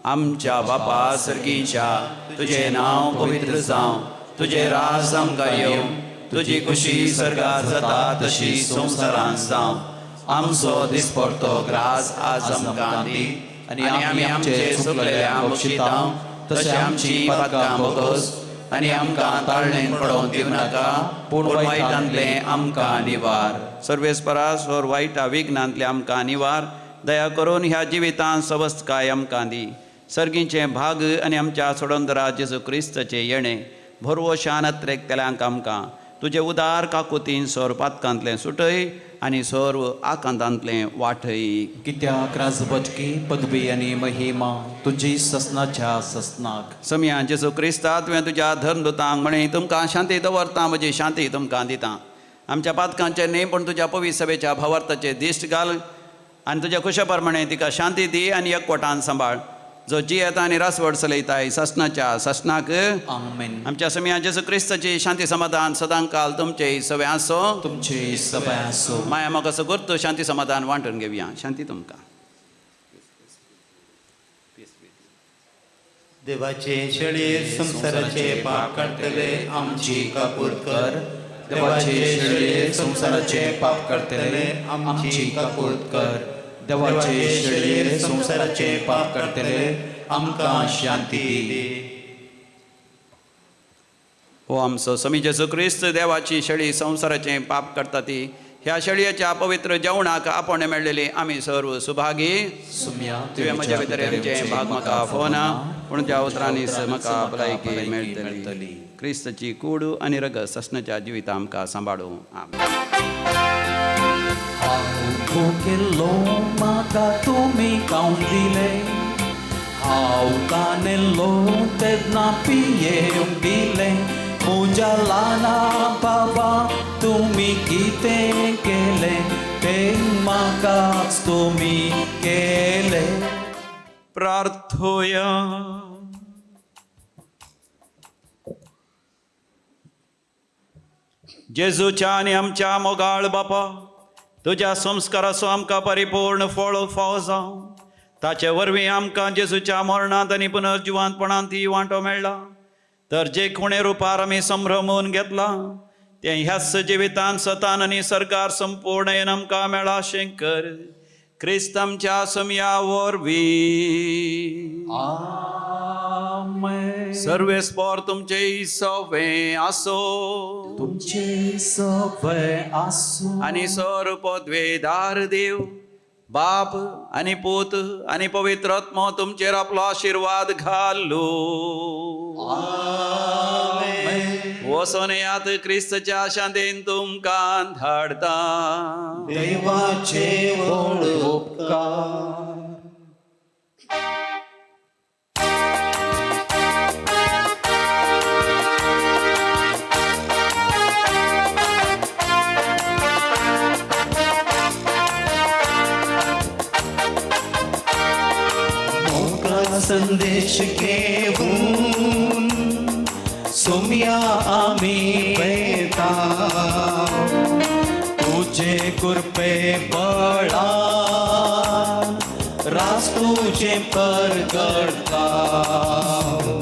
Speaker 1: आमच्या बापा सर्गीच्या, तुजें नांव पवित्र जावं, तुजें राज आमकां येवं, तुजी खुशी सर्गार जाता तशी संवसारांत जावं। आमचो दिसपडतो ग्रास आज आमकां दी आनी आमी आमचे चुकलेल्यांक बक्षिता तशें आमची पातकां बोगस आनी आमकां ताळणेन पडोवंक दिवं नाका, पूण वायटांतलें आमकां निवार। सर्वेस्परा स्वर वायटा विघ्नांतलें आमकां निवार। दया करून ह्या जिवितांत सवस्तकाय आमकां दी। सर्गीचें भाग आनी आमच्या सोडंदरा जेजू क्रिस्ताचें येणें भरवशान अत्रेकतल्यांक आमकां तुजे उदार काकुतीन सर्व पातकांतलें सुटय आनी सर्व आकांतांतलें वाटय।
Speaker 2: कित्याक राजबटकी पदवी आनी महिमा तुजी ससनाच्या ससनाक।
Speaker 1: समया जेजू क्रिस्ता तुवें तुज्या धर्मदूतांक म्हळें, तुमकां शांती दवरता, म्हजी शांती तुमकां दिता। आमच्या पातकांचे न्ही पूण तुज्या पवित्र सभेच्या भावार्थाचे दिश्ट घाल आनी तुज्या खुशा प्रमाणे तिका शांती दी आनी एकवटान सांबाळ जो जियेता आनी रासवड चलयताय ससनाच्या ससनाक.
Speaker 2: आमेन.
Speaker 1: आमच्या समिया जेजू क्रिस्ताची शांती समाधान सदांकाल तुमचे सगळे आसो.
Speaker 2: तुमचे सगळे आसो.
Speaker 1: माया म्हाका सगुर्त शांती समाधान वांटून घेवया. शांती तुमकां.
Speaker 3: देवाचे शेळये संवसाराचे पाप काडटले आमची काकूत कर.
Speaker 2: देवाचे शेळये संवसाराचे पाप काडटले आमची काकूत कर. देवाचे शेळये संवसाराचे पाप काडटले आमकां शांती दी.
Speaker 1: हो आमचो समी जेजू क्रिस्त देवाची शेळी संवसाराचें पाप करता ती ह्या शेळयेच्या पवित्र जेवणाक आपण मेळ्ळेली आमी सर्व सुभागी.
Speaker 2: सुम्या
Speaker 1: तुवें म्हज्या भितर आमचें भाग म्हाका आफोवना पूण त्या उतरांनी म्हाका भलायकी मेळटली. क्रिस्तची कूड आनी रगत ससनाच्या जिविता आमकां सांबाळूं. आमेन.
Speaker 2: हांव भुकेल्लो म्हाका तुमी खावंक दिलें, हांव तानेल्लो तेन्ना पियेवंक दिलें. म्हज्या ल्हाना बाबा तुमी कितें केलें तें म्हाकाच तुमी केलें.
Speaker 1: प्रार्थोया. जेजूच्या आनी आमच्या मोगाळ बापा, तुज्या संस्काराचो आमकां परिपूर्ण फळ फावो जावं. ताचे वरवीं आमकां जेजूच्या मरणांत आनी पुनर्जिवांतपणांत ती वांटो मेळ्ळा. तर जे खुणे रुपार आमी संभ्रमून घेतला तें ह्याच जिवितान सतान आनी सरकार संपूर्ण आमकां मेळ्ळा अशें कर. क्रिस्त आमच्या समया वरवीं.
Speaker 2: आमेन.
Speaker 1: सर्वेस्पोर तुमचे सवे आसो.
Speaker 2: तुमचे सवे आसो.
Speaker 1: आनी सर्व पदवेदार देव बाप आनी पूत आनी पवित्र आत्मो तुमचेर आपलो आशिर्वाद घालू. वचोन येयात क्रिस्तच्या शांतीन तुमकां धाडता.
Speaker 3: देवाचे व्हड उपकार. संदेश घेऊन
Speaker 2: सोम्या आमी वेता, तुझे कृपे बळान रास तुझे परगडता.